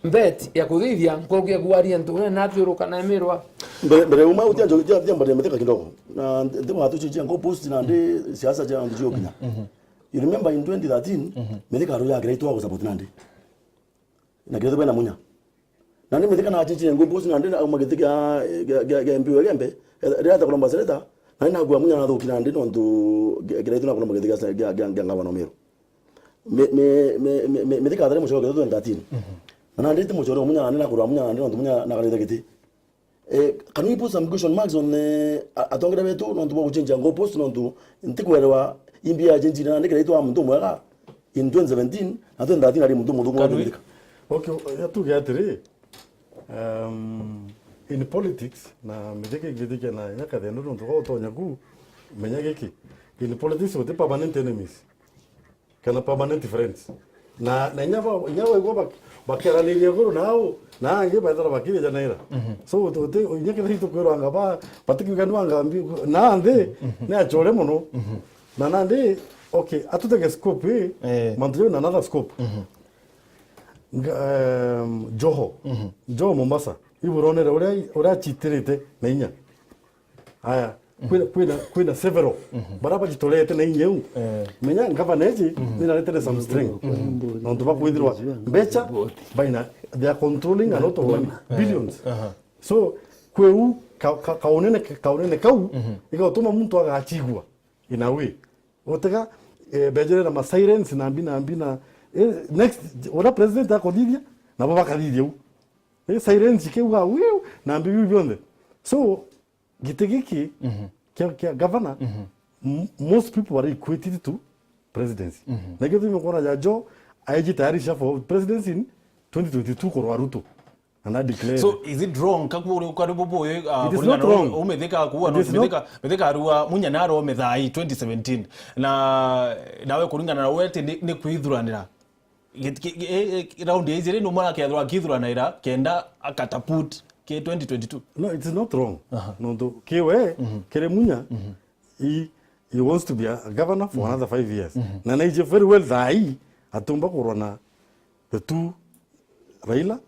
bet ya kuthithia nkuruki ya kuaria ntu we na athiuruka na emirwa. Mbere, mbere uma utia njo, tia, tia mbere metheka kidogo. Na ndio watu chichia ngo post na ndi siasa cha ndio kinya. Mhm. You remember in twenty thirteen, mhm, metheka aro ya Kiraitu wa support nandi. Na Kiraitu bena Munya. Na ni metheka na chichia ngo post nandi na uma giti kia, kia, kia, kia M P wa Igembe. Ria ta kuromba senator. Na ni nagua Munya na thuki nandi nontu Kiraitu na kuromba giti kia, kia, kia, kia ngavana Meru. Me, me, me, me, me, methika athare muchoro twenty thirteen. Mhm. Na nandite muchoro Munya nandi na kurwa Munya nandi nontu Munya na karite giti. Eh, can we put some question marks on, eh, a-, atongere betu nontu bwa guchenjia goalpost nontu ntikwelewa imbi ya chenjire nandi kira itwa muntu mwega in twenty seventeen na twenty thirteen ari muntu muthuku. Can we? Methika. Okay, ya tuge atiri, um, in politics, na mithike ngithike na nya kathendo nontu kwa utonya ku, menya giki. In politics, uti permanent enemies. Kana permanent friends. Na, na inya ba, inya baigua bak-, bakiaraniria iguru nao, na angi baithira bakirijanira. Mhm. So, uti, uti, inya kethira itukwirwa anga ba, batikiuga ni anga mbi, na nthi, mhm, ni achore muno. Mhm. Na nandi, okay, atutege scope ii, eh, mantu jau na another scope. Mhm. Nga, um, Joho. Mhm. Joho Mombasa. Ibu uronere uria, uria achitirite na inya. Aya, kwina, kwina, kwina several. Mhm. Bara bajitorete na inya iu. Eh. Menya, ngavana iji, mhm, ninaretete some strength. Mhm. Nontu bakwithirwa mbecha, baina, they are controlling a lot of money, eh, billions. Aha. So, kwi u, ka, ka, kaunene, kaunene kau, mhm, igatuma muntu agachigua, in a way. Utega, eh, bejere na ma sirens na mbi, na mbi, na, eh, next, ura president akothithia, nabo bakathithia u. Eh, sirens ikiuga, wiu, na mbi biu bionthe. So, giti giki, mhm, kia, kia governor, mhm, m-, most people are equated to presidency. Mhm. Na ikio tumi kuona ja Joho, aiji tayari sha for presidency in twenty twenty-two kurwa Ruto. And I declare. So, is it wrong? Kaku uri ukari bubu, uh, it is not wrong. Umethika kuwa, it is not, methika, methika arua Munya na aro methai twenty seventeen. Na, nawe kuringana na wete ni, ni kwithuranira. Git-, ki-, ki-, e, e, round ya ijiri no mara kethirwa akithuranaira kenda akataput ki twenty twenty-two. No, it is not wrong. Aha. Nontu kiwe, kiri Munya, he, he wants to be a governor for another five years. Na naiji very well thaa ii atumba kurwa na the two Raila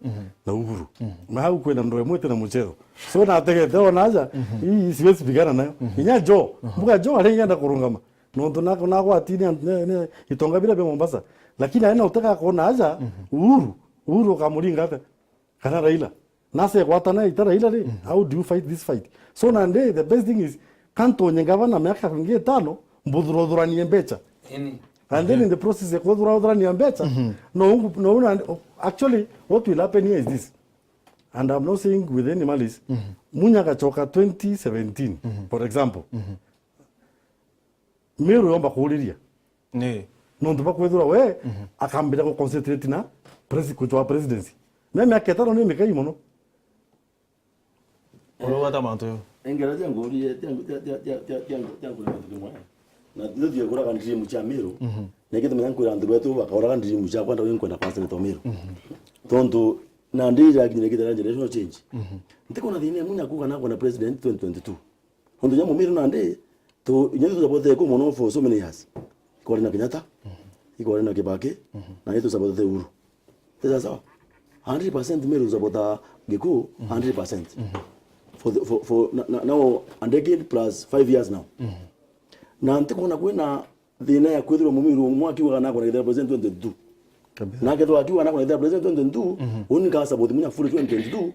na Uhuru. Na hau kwina ndoo imwe tina muchero. So nategete ona aja, hii siwezi pigana nayo. Inya Joe, mbuga Joe aria ingenda kurungama. Nontu nako nagwatini itonga bira bia Mombasa. Lakini aina utaka kuona aja, Uhuru, Uhuru ukamuringa atia? Kana Raila. Nase gwatana ita Raila ri, how do you fight this fight? So nandi, the best thing is, kantonye gavana miaka ingi itano, mbuthuruthuranie mbecha. Ini. And then in the process ya kuthuruthurania mbecha, no ungu-, no una-, actually, what will happen here is this. And I'm not saying with any malice, Munya agachoka twenty seventeen, for example. Miru yomba kuuriria. Ni. Nontu bwa kwithirwa we akambira gu concentrate na presi-, kuchwa presidency. Me miaka itano ni mikai mono. Urauga ta mantu yo. Ingera cia nguri, cia ngu-, cia, cia, cia, cia, cia ngu-, cia nguri mantu kimwe. Na ndio tia kuraga dream cia Miru. Na ikithe menya nkwira antu betu bakauraga dream cia kwenda win kwenda kwa senator Miru. Tontu nandi irakinyire kithera generational change. Ntikona thina imwe na kuga na kwenda president twenty twenty-two. Nontu ja Mumiru nandi, tu, inya tu supportete Gikuu mono for so many years. Ikwari na Kenyatta, ikwari na Kibaki, na itu supportete Uhuru. Ni sawa sawa. Hundred percent Miru supporta Gikuu, hundred percent. For the, for, for, na, na, now a decade plus five years now. Na ntikwona kwina thina ya kwithirwa Mumiru umwe akiugaga na akona kithira president twenty twenty-two. Kabisa. Na akethirwa akiugaga na akona kithira president twenty twenty-two, uni nka support Munya fully twenty twenty-two,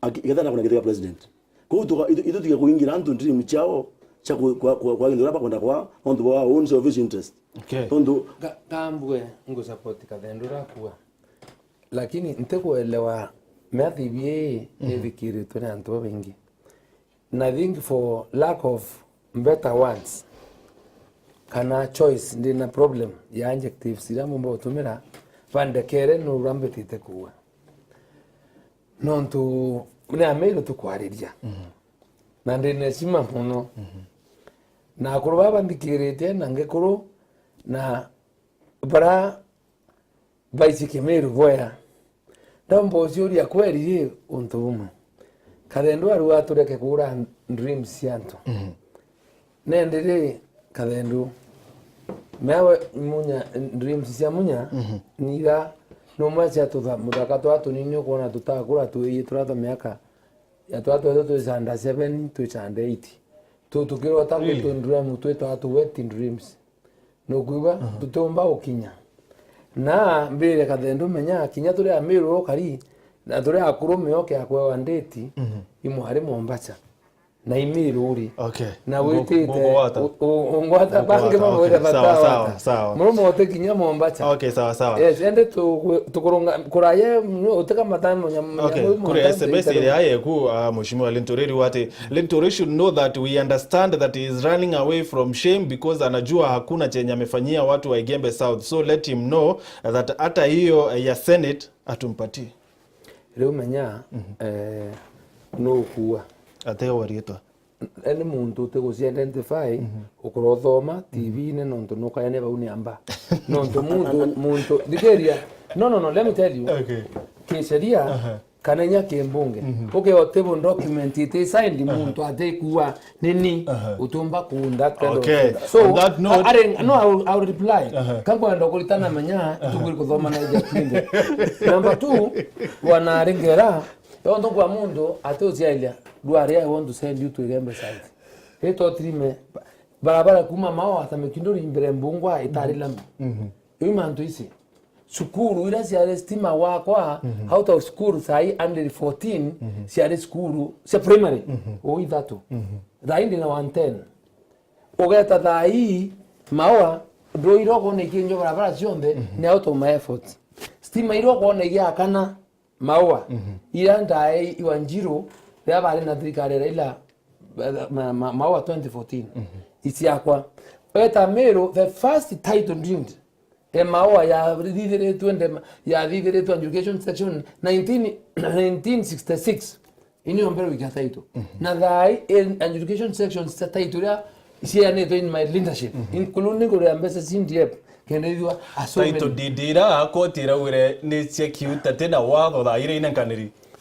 aki-, kethira na akona kithira president. Kwou tuka-, ithu-, ithu tutige kuingira antu dream ciao cia ku-, kwa, kwa, kwa gintu kiria bakwenda kwa, nontu bwa own selfish interest. Okay. Tontu Ga-, gambue ngusupport Kathendu rakua. Lakini ntikuelewa miathibi ii ithikiritwe ni antu babaingi. Na I think for lack of better words, kana choice, ndina problem ya adjectives iria mbumba gutumira, bandekere nurambitite kuua. Nontu ni Amiru tukwariria. Na ndina heshima mono. Na akuru baba nthikiritie na ngikuru na bara baici Kimiru bwea. Ndomba uciuria kweri ri untu bumwe. Kathendu aru atureke kuura dreams cia antu. Nandi ri Kathendu, mewe Munya, dreams cia Munya, niga numwe cia tutha-, muthaka twa tunini ukwona tutakura twiyi turia twa miaka ya twa twetu twi under seven, twi under eight. Tu tukirota gutu dream twitwa tu wet dreams. Nukwigua? Tutiumba gukinya. Na mbire Kathendu menya, kinya turi Amiru ukari, na turi akuru mioke ya kwewa ndeti, imwari Mombasa. Na Amiru uri. Okay. Na witite, ungwata bangi mamwire bata. Sawa, sawa, sawa. Murume utikinya Mombasa. Okay, sawa, sawa. Yes, ende tu-, tukurunga, kuraye, utika matano nya-, nya-, okay, kuri S M S iri aye ku, uh, Mheshimiwa Linturi riu ati, Linturi should know that we understand that he is running away from shame because anajua hakuna chenye amefanyia watu wa Igembe South. So let him know that hata hiyo, eh, ya Senate atumpatie. Riu menya, eh, nukua. Ateo warietwa. Any muntu utiguci identify, ukorothoma T V-ini nontu nukayania bau ni amba. Nontu muntu, muntu, thikiria. No, no, no, let me tell you. Okay. Kisheria, kana inya kimbunge. Uke o table document iti signed, muntu atikuwa nini, utumba kuunda that kind of thing. Okay. So, on that note, I, I, no, I will, I will reply. Kankwenda kuritana menya, tukuri kuthoma na ija twinde. Number two, wanaringera, yonthe kwa muntu ati uciairia, do I want to send you to Igembe side. Ito trime, barabara kuma Maua ta Mikinduri mbere Mbungwa itari lami. Iu mantu ici. Cukuru iria ciari stima gwakwa, out of school sai hundred fourteen ciari cukuru cia primary. O ithatu. Thaa indi na one ten. Ugeta thaa ii, Maua, ndui iria ukwona ikienjwa barabara cionthe, ni out of my effort. Stima iria ukwona igiakana, Maua, iria ndae iwa Njiru, riria bari na thirikari ya Raila, ma-, ma-, Maua twenty fourteen, iciakwa. Weta Meru, the first title deed, e Maua yathithiritwe ndema, yathithiritwe adjudication section nineteen, nineteen sixty-six. Ini yo mbere wikia title. Na thaa ii, adjudication section cia title iria cianitwe in my leadership, including kuria mbeca C D F, kenda ithua asome. Title deed ira koti iraugire ni cia kiuta, ti na watho thaa ira inenkaniri.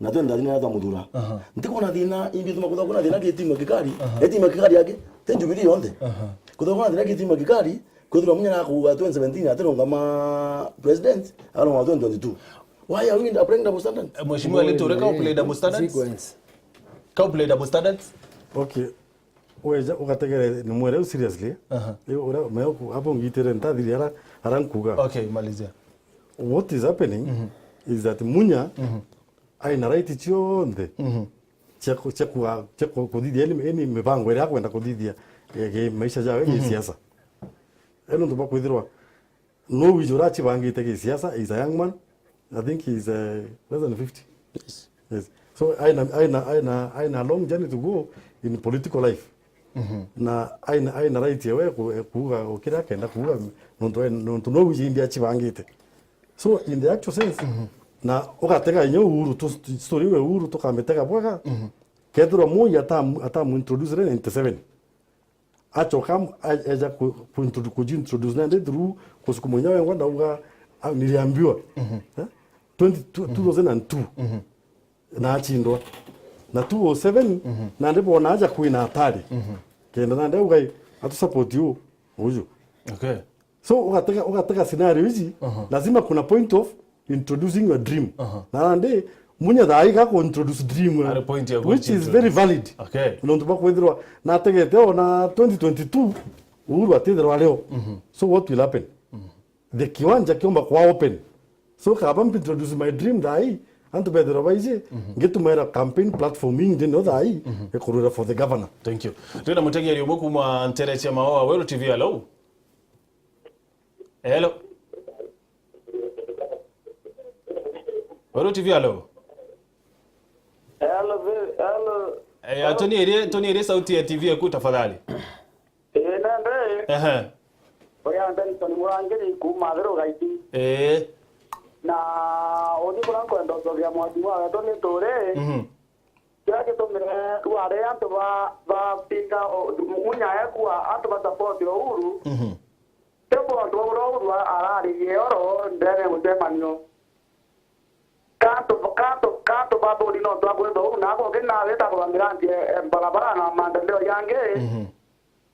Na twenty thirteen aria twamuthura. Aha. Ntikwona thina, imbi tuma kwithirwa kwina thina ki timu ya Gikari. Aha. E timu ya Gikari aki, ti Jubilee yonthe. Aha. Kwithirwa kwina thina ki timu ya Gikari, kwithirwa Munya nakuuga twenty seventeen atirungama president, arungama twenty twenty-two. Why are we applying double standards? Eh, Mheshimiwa Linturi, ka u play double standards? Sequence. Ka u play double standards? Okay. Weja ugategere ni mwere u seriously. Aha. Ii uria me ku-, apo ngitire ntathiri ara, ara nkuga. Okay, malizia. What is happening is that Munya aina right cionthe cia ku-, cia kuga, cia ku-, kuthithia any, any mibango iria akwenda kuthithia, eh, gi maisha jawe gi siasa. Eno ntu bakwithirwa no wiji uracibangite gi siasa, is a young man. I think he's, uh, less than fifty. Yes. Yes. So, aina, aina, aina, aina a long journey to go in political life. Na aina, aina right yewe ku-, kuuga o kiria akenda kuuga, nontu, nontu no wiji imbi acibangite. So, in the actual sense, Na ugatega inya Uhuru, tu, story iu ya Uhuru tukamitega bwega. Mhm. Kethirwa Moi atamu-, atamu introduce re ninety-seven. Acoka am-, a-, eja ku, ku introdu-, kuji introduce nandi through kusukuma inya wengwa ndauga, "Ah, niliambiwa." Mhm. Eh? Twenty, two, Mhm. two thousand and two. Mhm. Na achindwa. Na two oh seven, Mhm. nandi bona aja kwina atari. Mhm. Kenda nandi auga, "Atu support u, uju." Okay. So, ugatega, ugatega scenario ici, Aha. lazima kuna point of introducing your dream. Aha. Na nandi, Munya thaa ii gaku introduce dream, Ari point ya which is kuintroduce. very valid. Okay. Nontu bwa kwithirwa nategete ona twenty twenty-two, Uhuru atithirwa ario. Mhm. So what will happen? Mhm. The kiwanja kiomba kwa open. So kaba mpi introduce my dream thaa ii, antu bethirwa baiji, Mhm. ngitumaira campaign platform ii nthini o thaa ii, Mhm. ikurwira for the governor. Thank you. Twina mutegeri umwe kuma ntere cia Maoa, Weru T V, hello. Hello. Weru T V, hello. Hello, vi-, hello. Eh, ya, Hello. Tony erie, Tony erie sauti ya T V eku tafadhali. Eh, nende. Ehe. Oya Benson Murangiri kuma Thiru Gaiti. Eh. Na uni kura nkwenda ucokia mwathi wa wetu ni turi. Mhm. Kiria gitumire rwari antu ba, ba pinga o, Munya ekua antu ba support Uhuru. Mhm. Ti muntu uria Uhuru araririe oro ndene ya mucemanio. Kantu, kantu, kantu bathuri no twakwenda Uhuru na agoke na weta kurambira nje, eh, barabara na maendeleo yangi. Mhm.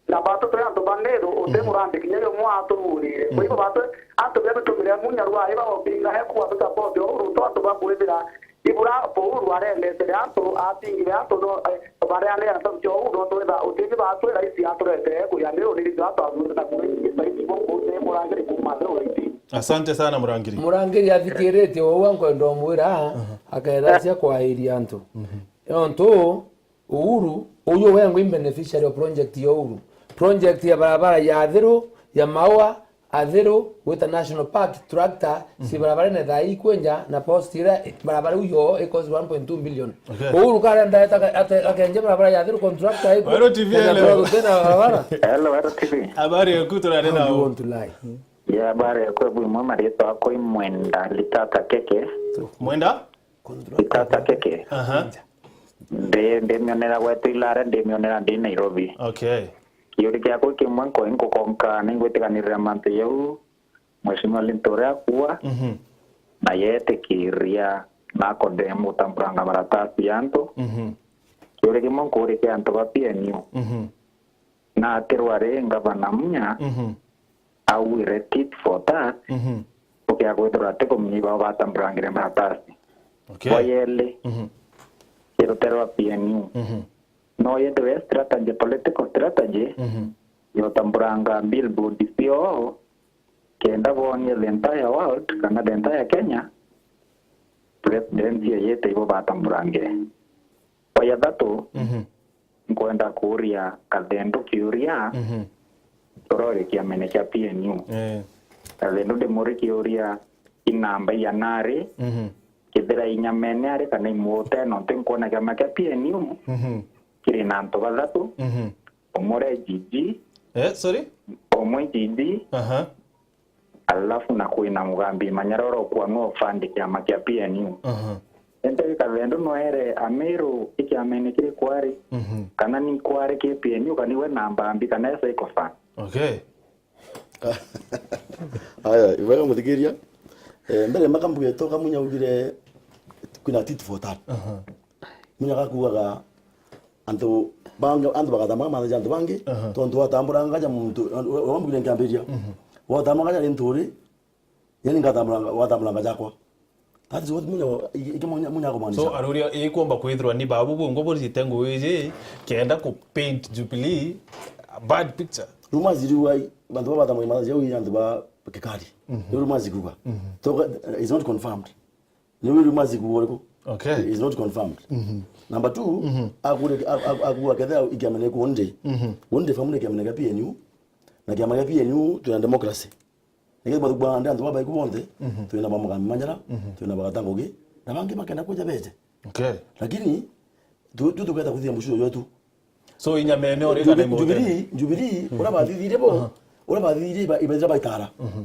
Na batu turi antu ba Meru, uti Mhm. murambi kinya rimwe atuburire. Mhm. Kwa hivyo batu, antu bia bitumire Munya rwari bagopinga ekua tu support Uhuru, tu antu bakwithira ibura Uhuru arendetere antu, atingire antu no, eh, bareanira na sauti ya Uhuru, no twitha utini batwira isi aturete kuya Meru ni ritwa twathurite na kuingi saiti bo kute murangiri kuma Meru iti. Asante sana, Murangiri. Murangiri athikiritie uu, nkwenda umwira, Aha. akethira cia kwairia antu. Mhm. Nontu Uhuru, uyu wengwa i beneficiary of project ya Uhuru. Project ya barabara ya Athiru, ya Maua, Athiru, gwita National Park, tractor, ci Mhm. barabarene thaa ii kwenja, na post iria barabara iu yo i cost one point two billion. Okay. Uhuru karenda eta-, ate-, akenje barabara ya Athiru contractor iku. Weru T V, hello. Tena barabara. Hello, Weru T V. Habari ya kutu na How do you nao? want to lie? Ya, habari ya kwebu imwe, marietwa akwa i Mwenda Litata Keke. Mwenda? Itata Keke. Aha. Ndi, ndimionera gwetu Ilare, ndimionera ndi Nairobi. Okay. Kiuri kiakwa kimwe nkoi nkukonka, ningwitiganirira mantu jau Mheshimiwa Linturi akua, Mhm. na yetikiria na akodemu utamburanga maratasi ya antu. Mhm. Kiuri kimwe nkurikia antu ba P N U. Mhm. Na atirwa ri ngavana Munya, Mhm. augire tit for tat, Mhm. ukia kwithirwa ati kumenya ibao batamburangire maratasi. Okay. Kwa yeli, Mhm. iruterwa P N U. Mhm. No yethirwe strategy, political strategy, Mhm. yotamburanga billboard cio, kenda bonie the entire world, kana the entire Kenya, president yete ibo batamburangire. Kwa ya thatu, Mhm. nkwenda kuuria Kathendu kiuria, Mhm. urori kiamene kia P N U. Eh. Kathendu ndimuri kiuria, i namba iana ari, Mhm. kethira inyamene ari kana imuute, nontu nkwona kiama kia P N U Mhm. kiri na antu bathatu, Mhm. umwe uri G G, Eh, sorry? umwe G G, Aha. alafu na kwina Mugambi Manyara uria ukua nwe ufandi kiama kia P N U. Aha. Ente Kathendu nwere Amiru i kiamene kiri kwari, Mhm. kana ni kwari ki P N U, kana iwe namba mbi, kana esa iko fan. Okay. Aya, ibwega muthikiria. Eh, mbere maka mbuge toka Munya ugire kwina tit for tat. Aha. Munya gakuaga antu bangi, antu bagathambaga matha ja antu bangi, Aha. tontu watamburanga ja muntu, wambugire nkiambiria. Mhm. Watamburanga ja ri nturi, yani ngatamburanga, watamburanga jakwa. That is what Munya, iki Munya, Munya akumaanisha. So, aruria, ikwomba kwithirwa ni babu bungwa burite ngugi iji, kenda ku paint Jubilee a bad picture. Rumors ziriuga, bantu baba batamwe matha jau i antu ba Kikari. Mhm. Ni rumors zikuuga. Mhm. So, it's not confirmed. Ni rumors zikuuga uriku? Okay. It's not confirmed. Mhm. Number two, Mhm. akure, a-, a-, akuuga kethira ikiamene ku ndi. Mhm. Ndi family kiamene kia P N U. Na kiama kia P N U twina democracy. Nikethirwa thukumanire antu babaiku bonthe, Mhm. twina ba Mugambi Manyara, Mhm. twina ba Gata Ngugi, na bangi bakenda kuja beje. Okay. Lakini, tu, tu tukenda kuthithia mucii jwetu. So, inyamene uri Jubi-, kana imuutene? Jubilee, Jubilee, Mhm. uria bathithirie bo, Aha. uria bathithirie iba-, ibaithira baitara. Mhm.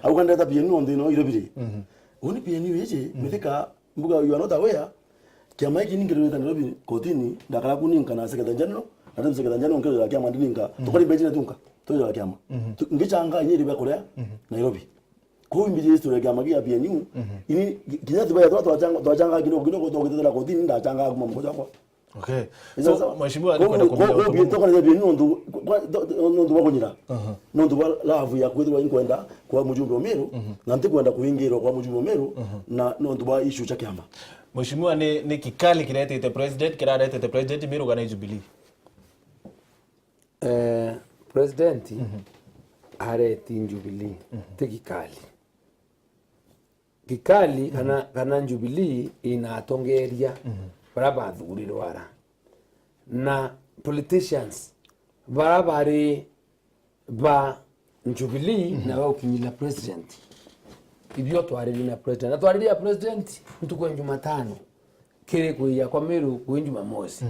Au kandeta P N U nthi ino Nairobi ri. Mhm. Uni P N U iji, mithika, mbuga you are not aware. Kiama giki ni nkirwita Nairobi kotini, ndakara kuninka na Secretary General, na rĩu Secretary General nkirwita kiama ndininka. Mhm. Tukari mbeji na tunka, twira kiama. Mhm. Tu-, ngichanga inyi riba kuria, mhm, Nairobi. Kuu mbiji history ya kiama kia P N U, mhm, ini, ki-, kinya tiba ya twa-, twachanga, twachanga kidogo kidogo, twagitetera kotini, ndachanga kuma mkoja kwa. Okay. Ina So, sawa? Mheshimiwa, Kwa-, nikwenda kwa-, kumenya kwa-, utumu. Toka na P N U nontu, kwa-, to-, nontu bwa kunyira. Aha. Nontu bwa love ya kwithirwa inkwenda kwa mujumbe wa Meru, mhm, na ntikwenda kuingirwa kwa mujumbe wa Meru, mhm, na nontu bwa issue cha kiama. Mheshimiwa, ni, ni kikali kiretete president, kiraretete president Meru kana Jubilee? Eh, president areti Jubilee, ti Kikali. Kikali kana, kana Jubilee ina atongeria bara bathurirwa ara. Na politicians bara bari ba Jubilee na ba ukinyira president. Ibio twariri na president. Na twariri ya president ntuku ya Jumatano. Kiri kuiya kwa Miru kwi Jumamosi.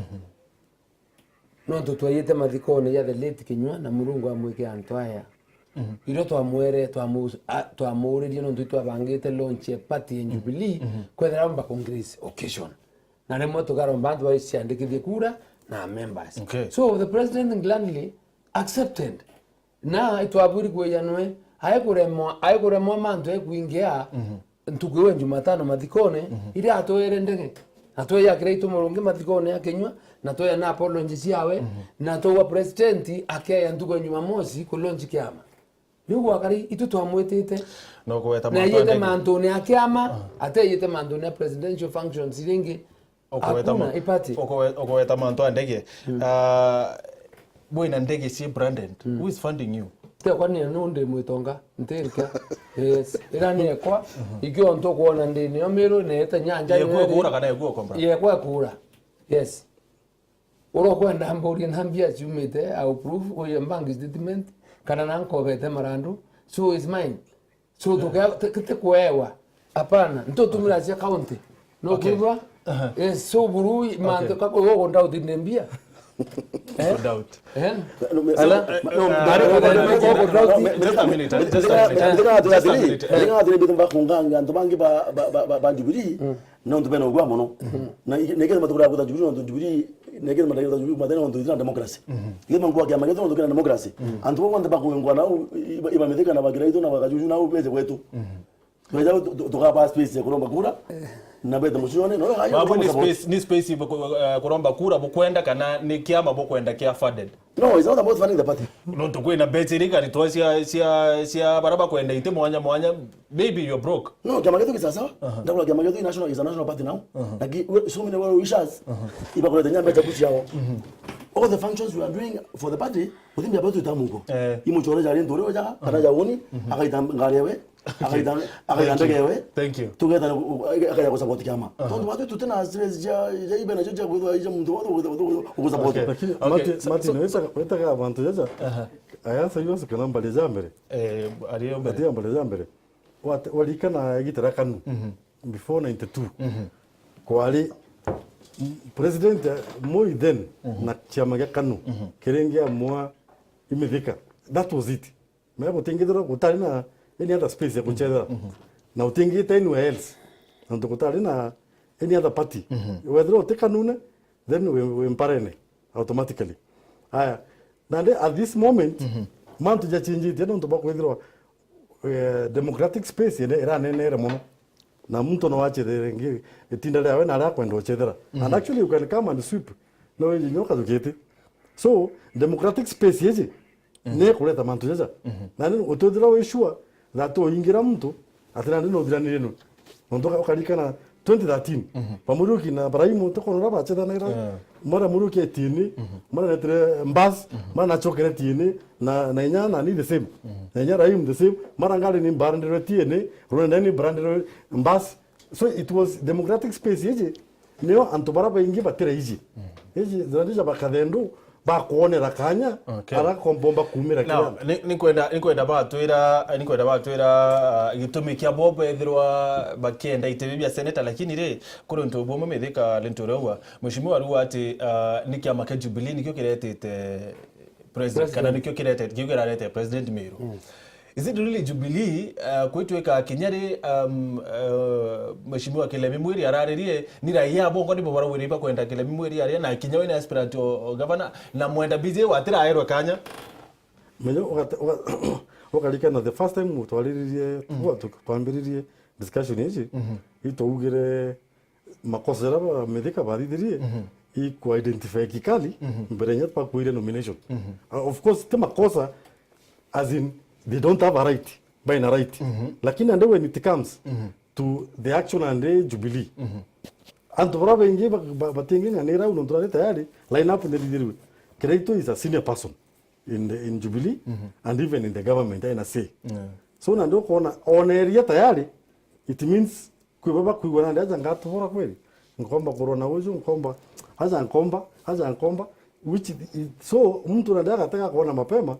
Nontu tweyite mathikone ya the late Kinyua na Murungu amwike antu aya. Irio twamwere, twamu-, a-, twamuuririe nontu itwabangite launch ya party ya Jubilee, kwethira amba congress occasion. Na rimwe tukaromba antu baiciandikithie kura na members. Okay. So the president gladly accepted. Na itwabwiri kwiyanwe, aikuremwa, aikuremwa mantu ekwingia, ntuku iwe Jumatano mathikone, iria atwere ndege. Na tweya kira itu murungi mathikone akinywa, na tweya na apology ciawe, na twaua president akeya ntuku ya Jumamosi ku launch kiama. Riu gwakari itu twamwitite. No kuweta na mantu iyite andege. Mantune ya kiama, ateyite mantune ya presidential functions iringi. Ukugweta ma-, ukugwe-, ukugweta mantu a ndege. Ah, bwina ndege ci branded. Who is funding you? Te kwani nu ndi mwitonga, ntirika. Yes. Ira ni ekwa, ikio ntu kuona ndi ni omiru ni ete nyanja. Yekwa kura kana yekwa kombra? Yekwa kura. Yes. Ura kwenda mburie na mbia ciumite, au proof, uye bank statement, kana na nkobete marandu. So is mine. So, tuke-, ti-, ti-, ti kuewa. Apana, ntutumira cia county. No kwigua? Aha. Eh, so buru mantu kako go doubt ni mbia. Eh? No doubt. Eh? No, me-, Ala? No, no, no, no, no, no, no, no, no, just a minute, just a minute. Just a minute. Ndega atiri bitu bakunganga antu bangi ba, ba, ba, ba, ba Jubilee. Nontu bena ugwa mono. Na i-, nekethira matukura kutha Jubilee, nontu Jubilee, nekethira matukura kutha Jubilee, mathina nontu ithina democracy. Ikethira mkuu wa kiama githu nontu kina democracy. Antu bonthe bakwingwa nau, iba-, ibamithika na bakira itu na bakajuju nau bete kwetu. Beja tu-, tu-, tukaba space ya kuromba kura, na bete mucione, no, ayo Babu, ni support. Space, ni space ibu-, eh, kuromba kura bukwenda kana ni kiama bukwenda kia funded? No, it's not about funding the party. Nontu kwina mbeca iria ikaritwa cia, cia, cia bara bakwenda iti mwanya mwanya. Maybe you're broke. No, kiama githu ki sawa sawa. Ndakura kiama githu i national, is a national party now. Na ki-, we-, so many well wishers. Ibakurete nya mbeca ku ciao. All the functions we are doing for the party, uthimbia batu itamuko. Eh. Imuchore jari ntore oja, kana ja uni, akaita ngari ewe, akaita, akaita ndege ewe. Thank you. Tugeta, akaja ku support kiama. Tondu watu tutena stress ja, ja ibe na jo ja kwithwa ja muntu watu ku support. Okay. Lakini Martin, Martin, wetaga, wetaga abantu jaja. Aha. Ayasa yose kana mbali ja mbere. Eh, ariyo mbere. Ati mbali ja mbere. Wate-, warikana igita ria KANU, before ninety-two, kwari, m-, President Moi then na kiama gia KANU kiringiamwa imithika. That was it. Me gutingithirwa gutari na any other space ya guchethera. Na utingite anywhere else. Nontu gutari na any other party. Wethirwa uti KANU-ne, then wi, wi mparene automatically. Aya, nandi at this moment, mantu jachinjitie nontu bwa kwithirwa, eh, democratic space ene iranenere mono. Na muntu no achethere ngi itinda riawe na aria akwenda uchethera. And actually you can come and sweep. No, you know, kajukite. So, democratic space iji, ni kureta mantu jaja. Na ni utwithira wi sure that uingira muntu, ati nandi no thiranirie nu. Nontu uka-, ukarikana twenty thirteen, Bamuriuki na Baraimu tukonora bachethanaira. Mara Muriuki etiene, mara netire mbas, mara nachokere tiene, na, na inya na ni the same. Na inya Raimu the same, mara ngari ni mbarandirwe tiene, rwenda ni mbarandirwe mbas. So it was democratic space iji. Nio antu bara baingi batiraiji. Iji, thirandija bakathendu, bakwonera kanya, ara kombomba kumira. Now, ni, ni kwenda, ni kwenda batwira, ni kwenda batwira, ah, gitumi kia bo bethirwa bakienda iti bibia seneta, lakini ri, kuri untu bumwe Mithika Linturi auga, Mheshimiwa ariuga ati, ah, ni kiama kia Jubilee nikio kiretete president, kana nikio kiretete, kio kirarete President Miru. Is it really Jubilee, uh, kwitwika kinya ri, um, uh, Mheshimiwa Kilemi Mwiri araririe, ni raia bongo nibo barawire bakwenda Kilemi Mwiri aria, na kinya we ni aspirant o, o governor, na Mwenda B J watiraerwe kanya? Menye, ugate-, uga-, ukarikana the first time twariririe, twa-, tu-, twambiririe discussion ici, itwaugire makosa jaria ba Mithika bathithirie, i ku identify Kikali mbere nya bakwire nomination. Uh, of course, ti makosa, as in, they don't have a right, by na right. Lakini and when it comes to the action and the Jubilee, antu bara baingi ba-, ba-, bating'ang'anira au nontu nari tayari, line up nirithirwe. Kiraitu is a senior person. in the, in Jubilee, and even in the government, aina say. Yeah. So, na ndio kuona, ona area tayari, it means kwi baba kwigua nandi aja ngatubura kweli. Nkomba kurwa na uju, nkomba, aja nkomba, aja nkomba, which is, so, mtu nandi agatega kuona mapema,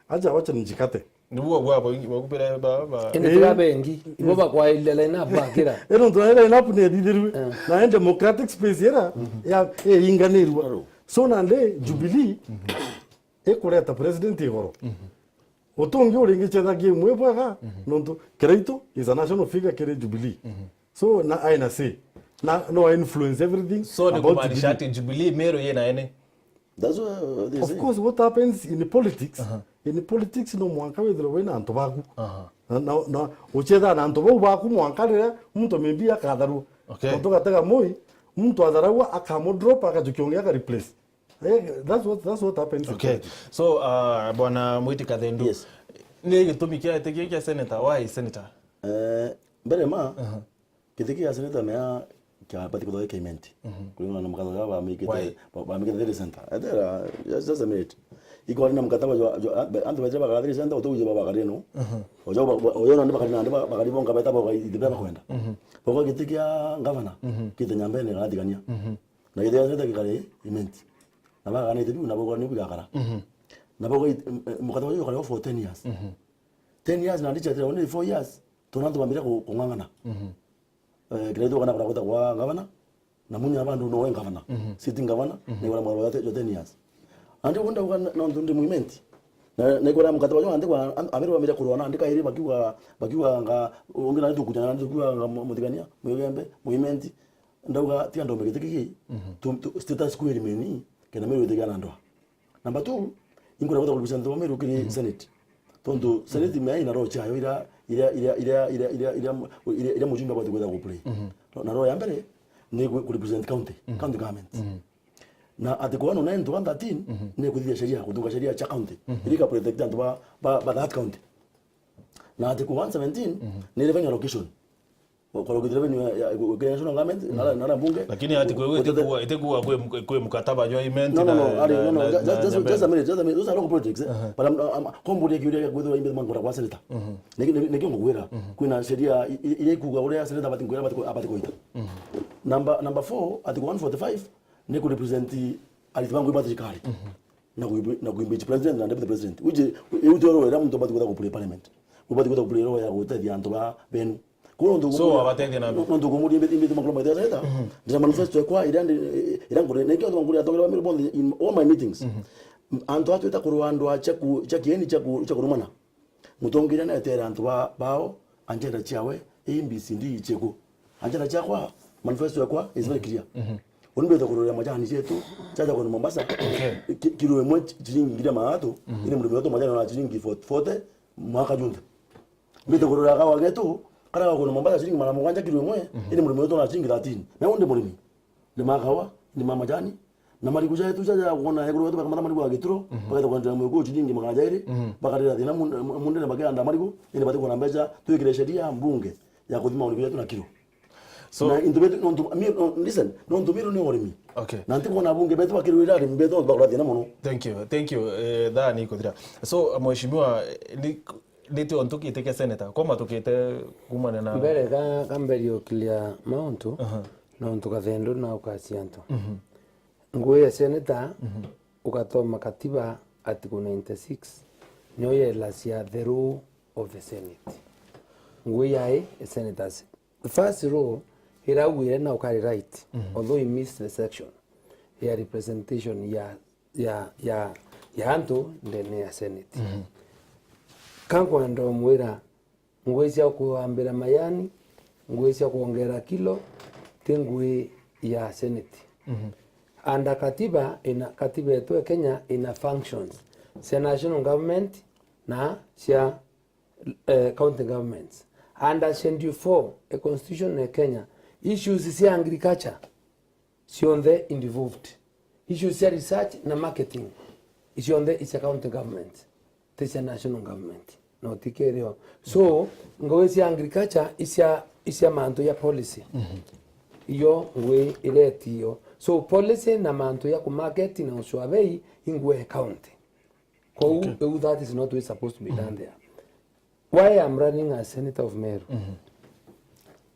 aja wacha njikate. Niguo gwa boingi bakupira ba, ba. Indi Eh. tiga bengi, ibo bakwairire line up bakira. Ino ntu line up ni ethithirwe. Eh. Na democratic space ira, ya, iringanirwa. So, nandi Jubilee, ikureta president igoro. Utungi uringi chetha game wi bwega, nontu Kiraitu is a national figure kiri Jubilee. So, na aina say, na no influence everything. So, ni about kumaanisha Jubilee. Ati Jubilee Meru yina ene? That's what they Of say. Course, what happens in politics, in politics no mwanka withirwe wina antu baku. Na, na, na uchetha na antu bau baku mwanka riria muntu maybe akatharua. Okay. Muntu gatega mui, muntu atharagwa akamudrop akajukia ungi aka replace. Eh, that's what, that's what happens in politics. Okay. So, uh, Bwana Mwiti Kathendu, yes, ni gitumi kia iti kia senator, why senator? Eh, mbere ma, giti kia senator mea kia bati kuthwa kiaimenti. Kulingana na mkataba ya bamikite, why? Ba-, bamikite thiri center. Etera, just, just a minute. Iko ari na mkataba jo, jo, a-, be-, antu baje bakara thiri center, utuuje ba bakari no. Ojo ba, ba, ojo nandi bakari nandi ba, bakari bonka beta boka itibia bakwenda. Boka giti kia governor, kite nyambene gatigania. Na githia gita gikari imenti. Na baganite biu, na bogo ni bigakara. Na bogo it-, m-, m-, mukataba uyu ukari for ten years. Ten years na ndicha tena, only four years. Tuna antu bambire ku-, kung'ang'ana. Eh, Kiraitu kana kura gwita kwa gavana, na Munya bandu no we gavana. Sitting gavana, ni wala mwa jo ten years. Andi unda uga na, na ntu ndi muimenti. Na, na ikora mukataba jo andi kwa, am-, abere bambire kurwa na andi kairi bakiuga, bakiuga nga, ungi na tukuja na tukiuga nga mu-, mutigania, muigembe, muimenti. Ndauga, tiga ndombe giti giki, tu, tu, status quo irimeni, kenda Meru itigana ndoa. Number two, inkwenda gwita kurepresent wa Meru kiri Senate. Tontu Senate mea ina role chayo ira, ira, ira mujumbe abati gwita kuplay. Na role ya mbere, ni ku, kurepresent county, county government. Na Article one oh nine to one thirteen, ni kuthithia sheria, kuthunga sheria cha county. Iri ka protect antu ba, ba, ba that county. Na Article one seventeen, ni revenue allocation. Kwa, kwa revenue ya, ya, ya national government, na, na, na bunge. Lakini ati kwe, ite kuwa, ite kuwa kwe, kwe mkataba jwa imenti. No, no, no, no, no, just, just, just a minute, just a minute. Those are local politics, eh? But I'm, I'm, kombo ria kiuria kia kwithirwa imbe mangora kwa senator. Niki, niki, niki ngugwira. Kwina sheria i-, i-, iria ikuga uria senator abati ngwira abati ku-, abati kuita. Number, number four, Article one forty-five, ni ku represent ariti bangu ba thirikari. Na kuimbi-, na kuimpeach president na deputy president. Which, iu ti role iria muntu ubati gwita kuplay parliament. Ubati gwita kuplay role ya gutethia antu ba benu. Kwa nontu So, wabatethia na nontu kumuria imbi-, imbi makuru maitha zeta. Ndira manifesto yakwa iria ndi, iria ngure, na ikio ngure atongerewa miri bonthe in all my meetings. Antu atwita kurwa andu a chaku, cha kieni, chaku, cha kurumana. Mutongeria netere antu ba, bao, agenda ciawe, A, B, C, D, ichiku. Agenda ciakwa, manifesto yakwa is very clear. Uni mbite kururira majani jetu, chaja kwenda Mombasa. Okay. Ki-, kilo imwe chi-, chiringi ngiri magana athatu, iri murimi wetu majani na chiringi forty, forty, mwaka junthe. Mbite kururira kawa getu, kara kwenda Mombasa chiringi magana mugwanja kilo imwe, iri murimi wetu na chiringi thirteen. Me undi murimi. Ni ma kawa, ni ma majani. Na marigu jetu jaja kwona ekuru wetu bakamata marigu ya gituro, bakaita kwendera mwigu chiringi magana jairi, bakarira thina munde, munde na bakianda marigu, indi bati kwona mbecha, twikire sheria mbunge ya kuthima marigu jetu na kilo. So na into betu, nontu, mi-, no, listen, nontu Meru ni urimi. Okay. Na nti kwona bunge betu bakirwira arimi betu bakora thina muno. Thank you, thank you, eh, thaa ni ikuthira. So, mheshimiwa, eh, ni, ni tio ntukite kia senator, koma tukite kumana na Mbere ka, ka mbere ukilia mauntu, nontu Kathendu na ukasi antu. Ngui ya seneta, ugathoma katiba article ninety-six, niyo yelacia the role of the Senate. Ngui yae, the senators. The first role, iraugire na ukari right, although he missed the section, ya representation ya, ya, ya, ya antu ndene ya Senate. Kankwenda umwira, ngui cia kuambira mayani, ngui cia kuongera kilo, ti ngui ya Senate. Under katiba, ina, katiba yetu ya Kenya ina functions cia national government na cia, eh, county governments. Under Schedule four ya constitution ya Kenya, issues cia agriculture cionthe involved. Issues cia research na marketing, icionthe icia county government, ti cia national government. No ti kirio. So, ngui cia agriculture icia, icia mantu ya policy. Iyo ngui iretio. So, policy na mantu ya kumarket na ucua bei ingui ya county. Kwou, okay, eu that is not what is supposed to be done there. Why I'm running as senator of Meru? Mhm.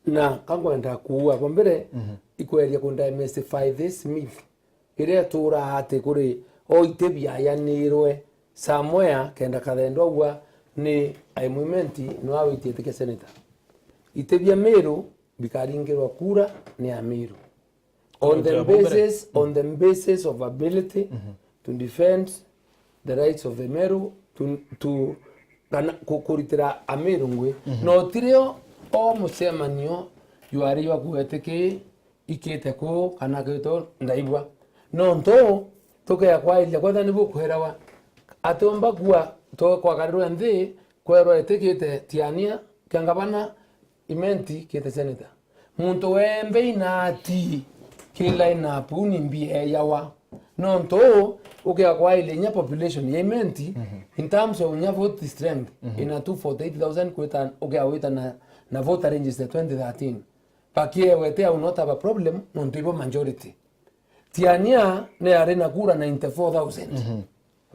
Na kangwenda kuua bo mbere, mhm, ikweria kundemystify this myth iria ituraa ati kuri o iti biayanirwe somewhere kenda Kathendo aua ni I M M N T no awitie itikia senator. Iti bia Meru bikaringirwa kura ni Amiru. On the basis, on the basis of ability to defend the rights of the Meru, to, to, kana ku-, kuritira Amiru ngui. Mhm. No tirio o mucemanio jwari jwa kuetiki ikite ku kana kwitwo ndaigua. Nontu tukea kwairia kwetha ni bukwirawa atiumba kuwa twakagarirwe nthi kwerwa itikite Tiania kia ngavana, Imenti kite senator. Muntu wembe inati ki line up ni mbi eyawa. Nontu ukea kwairia inya population ya Imenti, mhm, in terms of inya vote strength, mhm, ina two forty eight thousand kwita ukea wita na, na voter register twenty thirteen. Bakiewe ti au not have a problem, nontu ibo majority. Tiania ni ari na kura ninety four thousand. Mhm.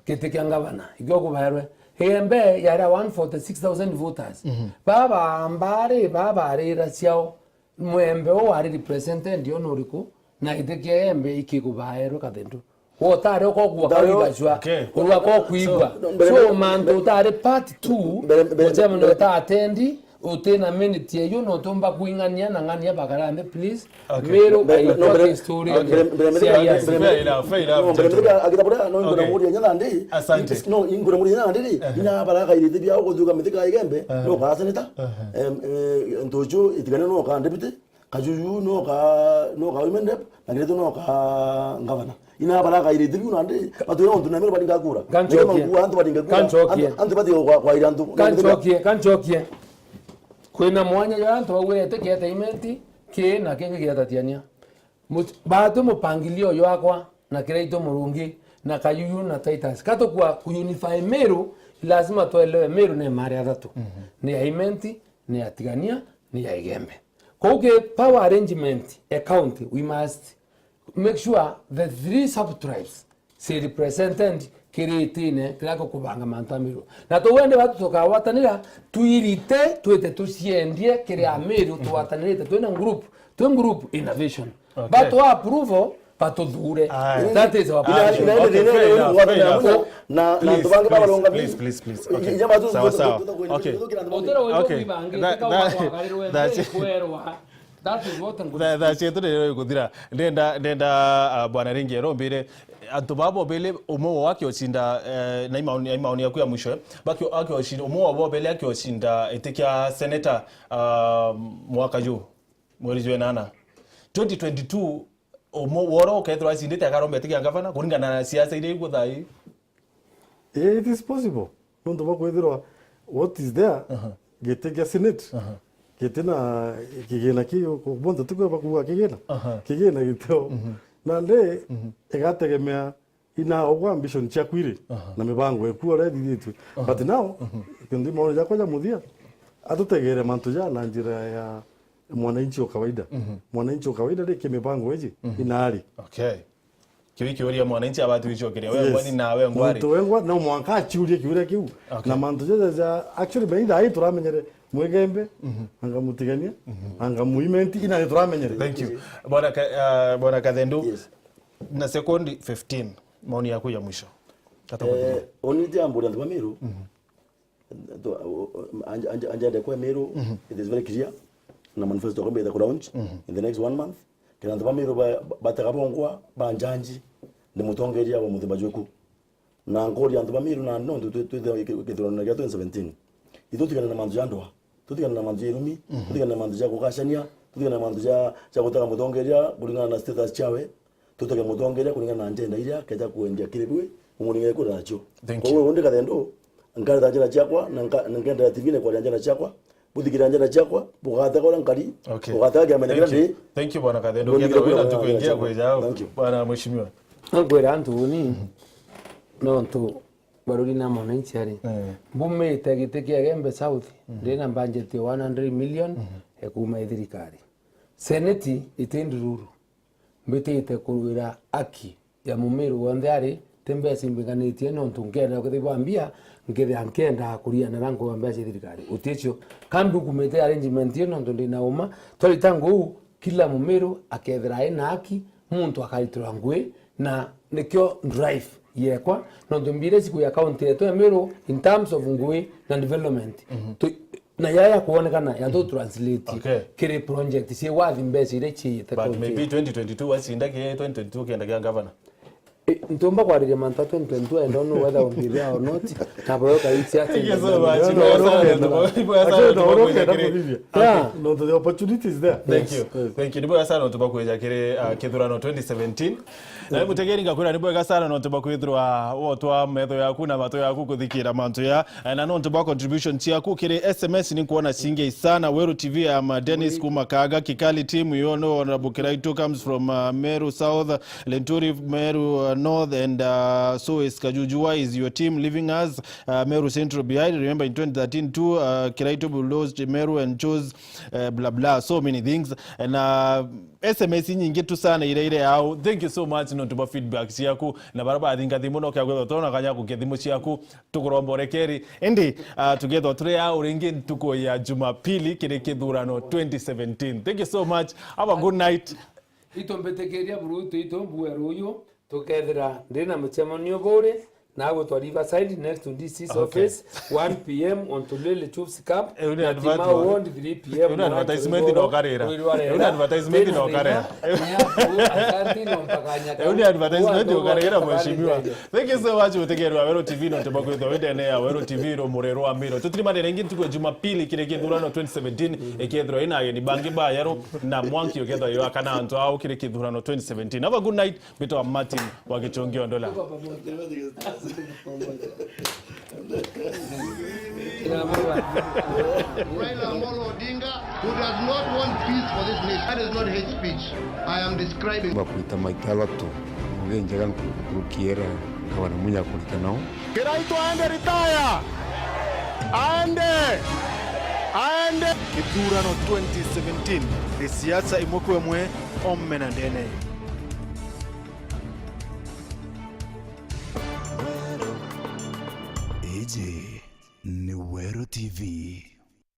Giti kia ngavana, ikio kubaerwe. Igembe yari a one forty six thousand voters. Mhm. Baba mbari, baba arira ciao. Mwembe uu wari represented yo nuriku? Na giti kia Igembe ikikubaerwe Kathendu. Wo utari uko kuwa Ndayo. Kaigacua. Okay. Urua ko kuigua. So, no, mbere, so, mbere, mantu mbere, utari part two, mbere, mbere, mucemano mbere, uta attend, utina minute yeyo, no tumba kuing'ania na ng'ania bakara nthi, please. Okay. Meru, no, mbere, no, aitwa mbere, history, okay, mbere, mbere, mbere, cia mbere, years. Mbere, fair enough, fair enough, no, mbere, gentlemen. Mbere, agita buria, no, ngura, okay, muria nyana ndi. Asante. No, ingura muria nyana ndi, eh, ina bara kairite bia guthuka mithika ya Igembe, eh, no ka senator. Eh. Em, eh, ntuju itigane no ka deputy. Kajuju no ka, no ka women rep, na Kiretu no ka ngavana. Ina bara kairite biu nandi, batu yo ntu na mero bari ngakura. Kanchokie. Ndio makuwa antu bari ngakura. Kanchokie. Antu, antu bati kwa, kwa ira antu. Kanchokie, kanchokie. Kwina mwanya ya antu bawirete kieta Imenti, ki na kingi kieta Tiania. Mut-, batu mupangilio yo akwa, na Kiretu Murungi, na Kajuju na Titus. Katukwa ku unify Meru, lazima tuelewe Meru ni mari athatu. Mhm. Ni ya Imenti, ni ya Tigania, ni ya Igembe. Kou ki power arrangement e county, we must make sure the three sub-tribes ci represented kiri itine kiria gikubanga mantu a Meru. Na twende batu tukagwatanira, twirite, twite tuciendie kiri Ameru, tugwatanirite, twina group, twi group innovation. Okay. But our approval, batuthure. Aye. That is our position. Okay, fair enough, fair enough. Na, na antu bangi babaronga please, please, please. Okay. Sawa, sawa. Okay. Utero wendo kwibangi, that, that, kwerwa. That is what I'm gonna say. Thaa cietu ni iguthira. Ndenda, ndenda, ah, Bwana Ringi erombire, antu baba bobeli, umwe wao akiocinda, eh, na imaoni, imaoni yaku ya mwisho, eh. Bakio, akiocinda, umwe wao bobeli akiocinda iti kia senator, ah, mwaka ju, mweri jwa enana. Twenty twenty-two, umwe woro ukethirwa acindite akaromba iti kia ngavana, kuringana na siasa iria igwo thaa ii? Eh, it is possible. Nontu bwa kwithirwa what is there, aha, giti kia senate, aha, giti na kigina ki, bonthe tukweba kuuga kigina, aha, kigina gitio. Mhm. Nandi, mhm, igategemea ina ugwa ambition ciaku iri, aha, na mibango eku uria ithithitue. Aha. But now, mhm, kindi maoni jakwa ja muthia, atutegere mantu ja na njira ya mwananchi o kawaida. Mhm. Mwananchi o kawaida ri ki mibango iji, mhm, inari. Okay. Kiu ikiuria mwananchi abati gwicokeria. Yes. Wengwa ni nawe ngwari. Muntu wengwa no mwanka aciurie kiuria kiu. Okay. Na mantu jaja ja, actually, menya thaa ii turamenyere Mwigembe, mhm, anga Mutigania, mhm, anga Muimenti, ina ni turamenyere. Thank you. Bwana Ka-, uh, Bwana Kathendu, yes, na sekondi fifteen, maoni yaku ya mwisho. Tata. Eh, oni jambo ria antu ba Meru, mhm. Anja, anja, anja ndekwa Meru, mhm, it is very clear. Na manifesto yakwa mbitha ku launch, mhm, in the next one month. Kenda antu ba Meru ba, ba, batega bongwa, ba njanji, ni mutongeria wa muthemba jweku. Na nkuria antu ba Meru na nontu twi, twi, twi, kithurano kia twenty seventeen. Ithutigane na mantu ja ndwa, tutigane na mantu ja irumi, mhm, tutigane na mantu ja kugacania, tutigane na mantu ja, ja gutega mutongeria kuringana na status ciawe. Tutege mutongeria kuringana na agenda iria akeja kwendia kiri bwi, umuringire kura nacio. Thank you. Koguo undi Kathendu, nkareta agenda ciakwa, na nka-, na nkenderea T V-ini kwaria agenda ciakwa, buthikire agenda ciakwa, bugatega uria nkari, okay, bugatega kiama kira ndi. Thank you, Bwana Kathendu. Buthikire kura na agenda ciakwa. Thank you. Bwana Mheshimiwa. Nkwira antu uni, nontu baruri na mwananchi ari. Eh. Mbumite giti kia Igembe South, mhm, ndina budget ya one hundred million, mhm, ya kuuma i thirikari. Seneti iti ndururu. Mbitite kurwira aki ya Mumiru wonthe ari Ti mbeca imbinganitie, nontu nkenda ukethirwa mbia, nkethira nkenda kurianira nkuba mbeca cia thirikari. Uticio, kambi ukumite arrangement iyo, nontu ndina uma, twarita nguu, kila Mumiru akethira ena haki, muntu akaritirwa ngui, na nikio drive yekwa, nontu mbia iria cikui account yetu ya Miru in terms of ngui na development. Tu-, na yaya kuonekana ya tu translate Okay. kiri project cia wathi mbeca iria ciiyite But county maybe yetu. twenty twenty-two wacinda ki twenty twenty-two ukienda kia governor. Eh, ntumba kwariria mantu a twenty twenty-two, I don't know whether I'll be there or not. Na boyo kaitsi ati Thank you so much. Iboya sana, nontu bwa-, iboya sana, nontu bwa kwija kiri. Yeah. No, the opportunity is there. Thank you. Thank you. Ni bwega sana nontu bwa kwija kiri, ah, kithurano twenty seventeen. Na mutegeri ngakwira ni bwega sana nontu bwa kwithirwa wotwa metho yaku na mato yaku kuthikira mantu ya, eh, na nontu bwa contribution ciaku kiri S M S ni kuona cingi sana. Weru T V, I'm, uh, Dennis Kumakaga, Kikali team, you know, Honorable Kiraitu comes from, uh, Meru South, Linturi, Meru, uh, North, and, uh, so is Kajujua is your team leaving us, uh, Meru Central behind. Remember in twenty thirteen too, uh, Kiraitu bulldozed Meru and chose, uh, blah, blah, so many things. And, uh, S M S nyingi tu sana ire ire au. Thank you so much nontu bwa feedback ciaku. Na bara bathinga thimu no kia gwetha tona kanya kukia thimu ciaku. Tukuromba urekeri. Indi, uh, tugethwa turi au ringi ntuku ya Jumapili kiri kithurano twenty seventeen. Thank you so much. Have a good night. Itumbitikiria buru itu, itu mbue ruyu, tukethira ndina mucemanio buri, na gwitwa Riverside, next to D C's Okay. office, one p m on Tulele Chiefs Camp, Riu ni na advert-, Timau Ward, three p m riu ni advertisement na ukarira. Riu ni advertisement na ukarira. Riu ni advertisement ukarira, mheshimiwa. Thank you so much, mutegeri wa Weru T V, nontu bwa kwithirwa wi ndene ya Weru T V, rumuri rwa Miru. Tutirimanire ingi ntuku ya Jumapili kiri kithurano twenty seventeen, ikethirwa ina ageni bangi bayeru, na mwanki ukethirwa yaka na antu ao kiri kithurano twenty seventeen. Have a good night. Mbitwa Martin wa Gichungi Ondola. Raila Amolo Odinga, who does not want peace for this nation. That is not hate speech I am describing. Bakwita maita athatu, ngugi njega nkuruki iria gavana Munya akurita nao. Kiraitu aende retire! Aende! Aende! Githurano twenty seventeen, ni siasa imwe kwa imwe, ome na ndene. Iji ni Weru T V.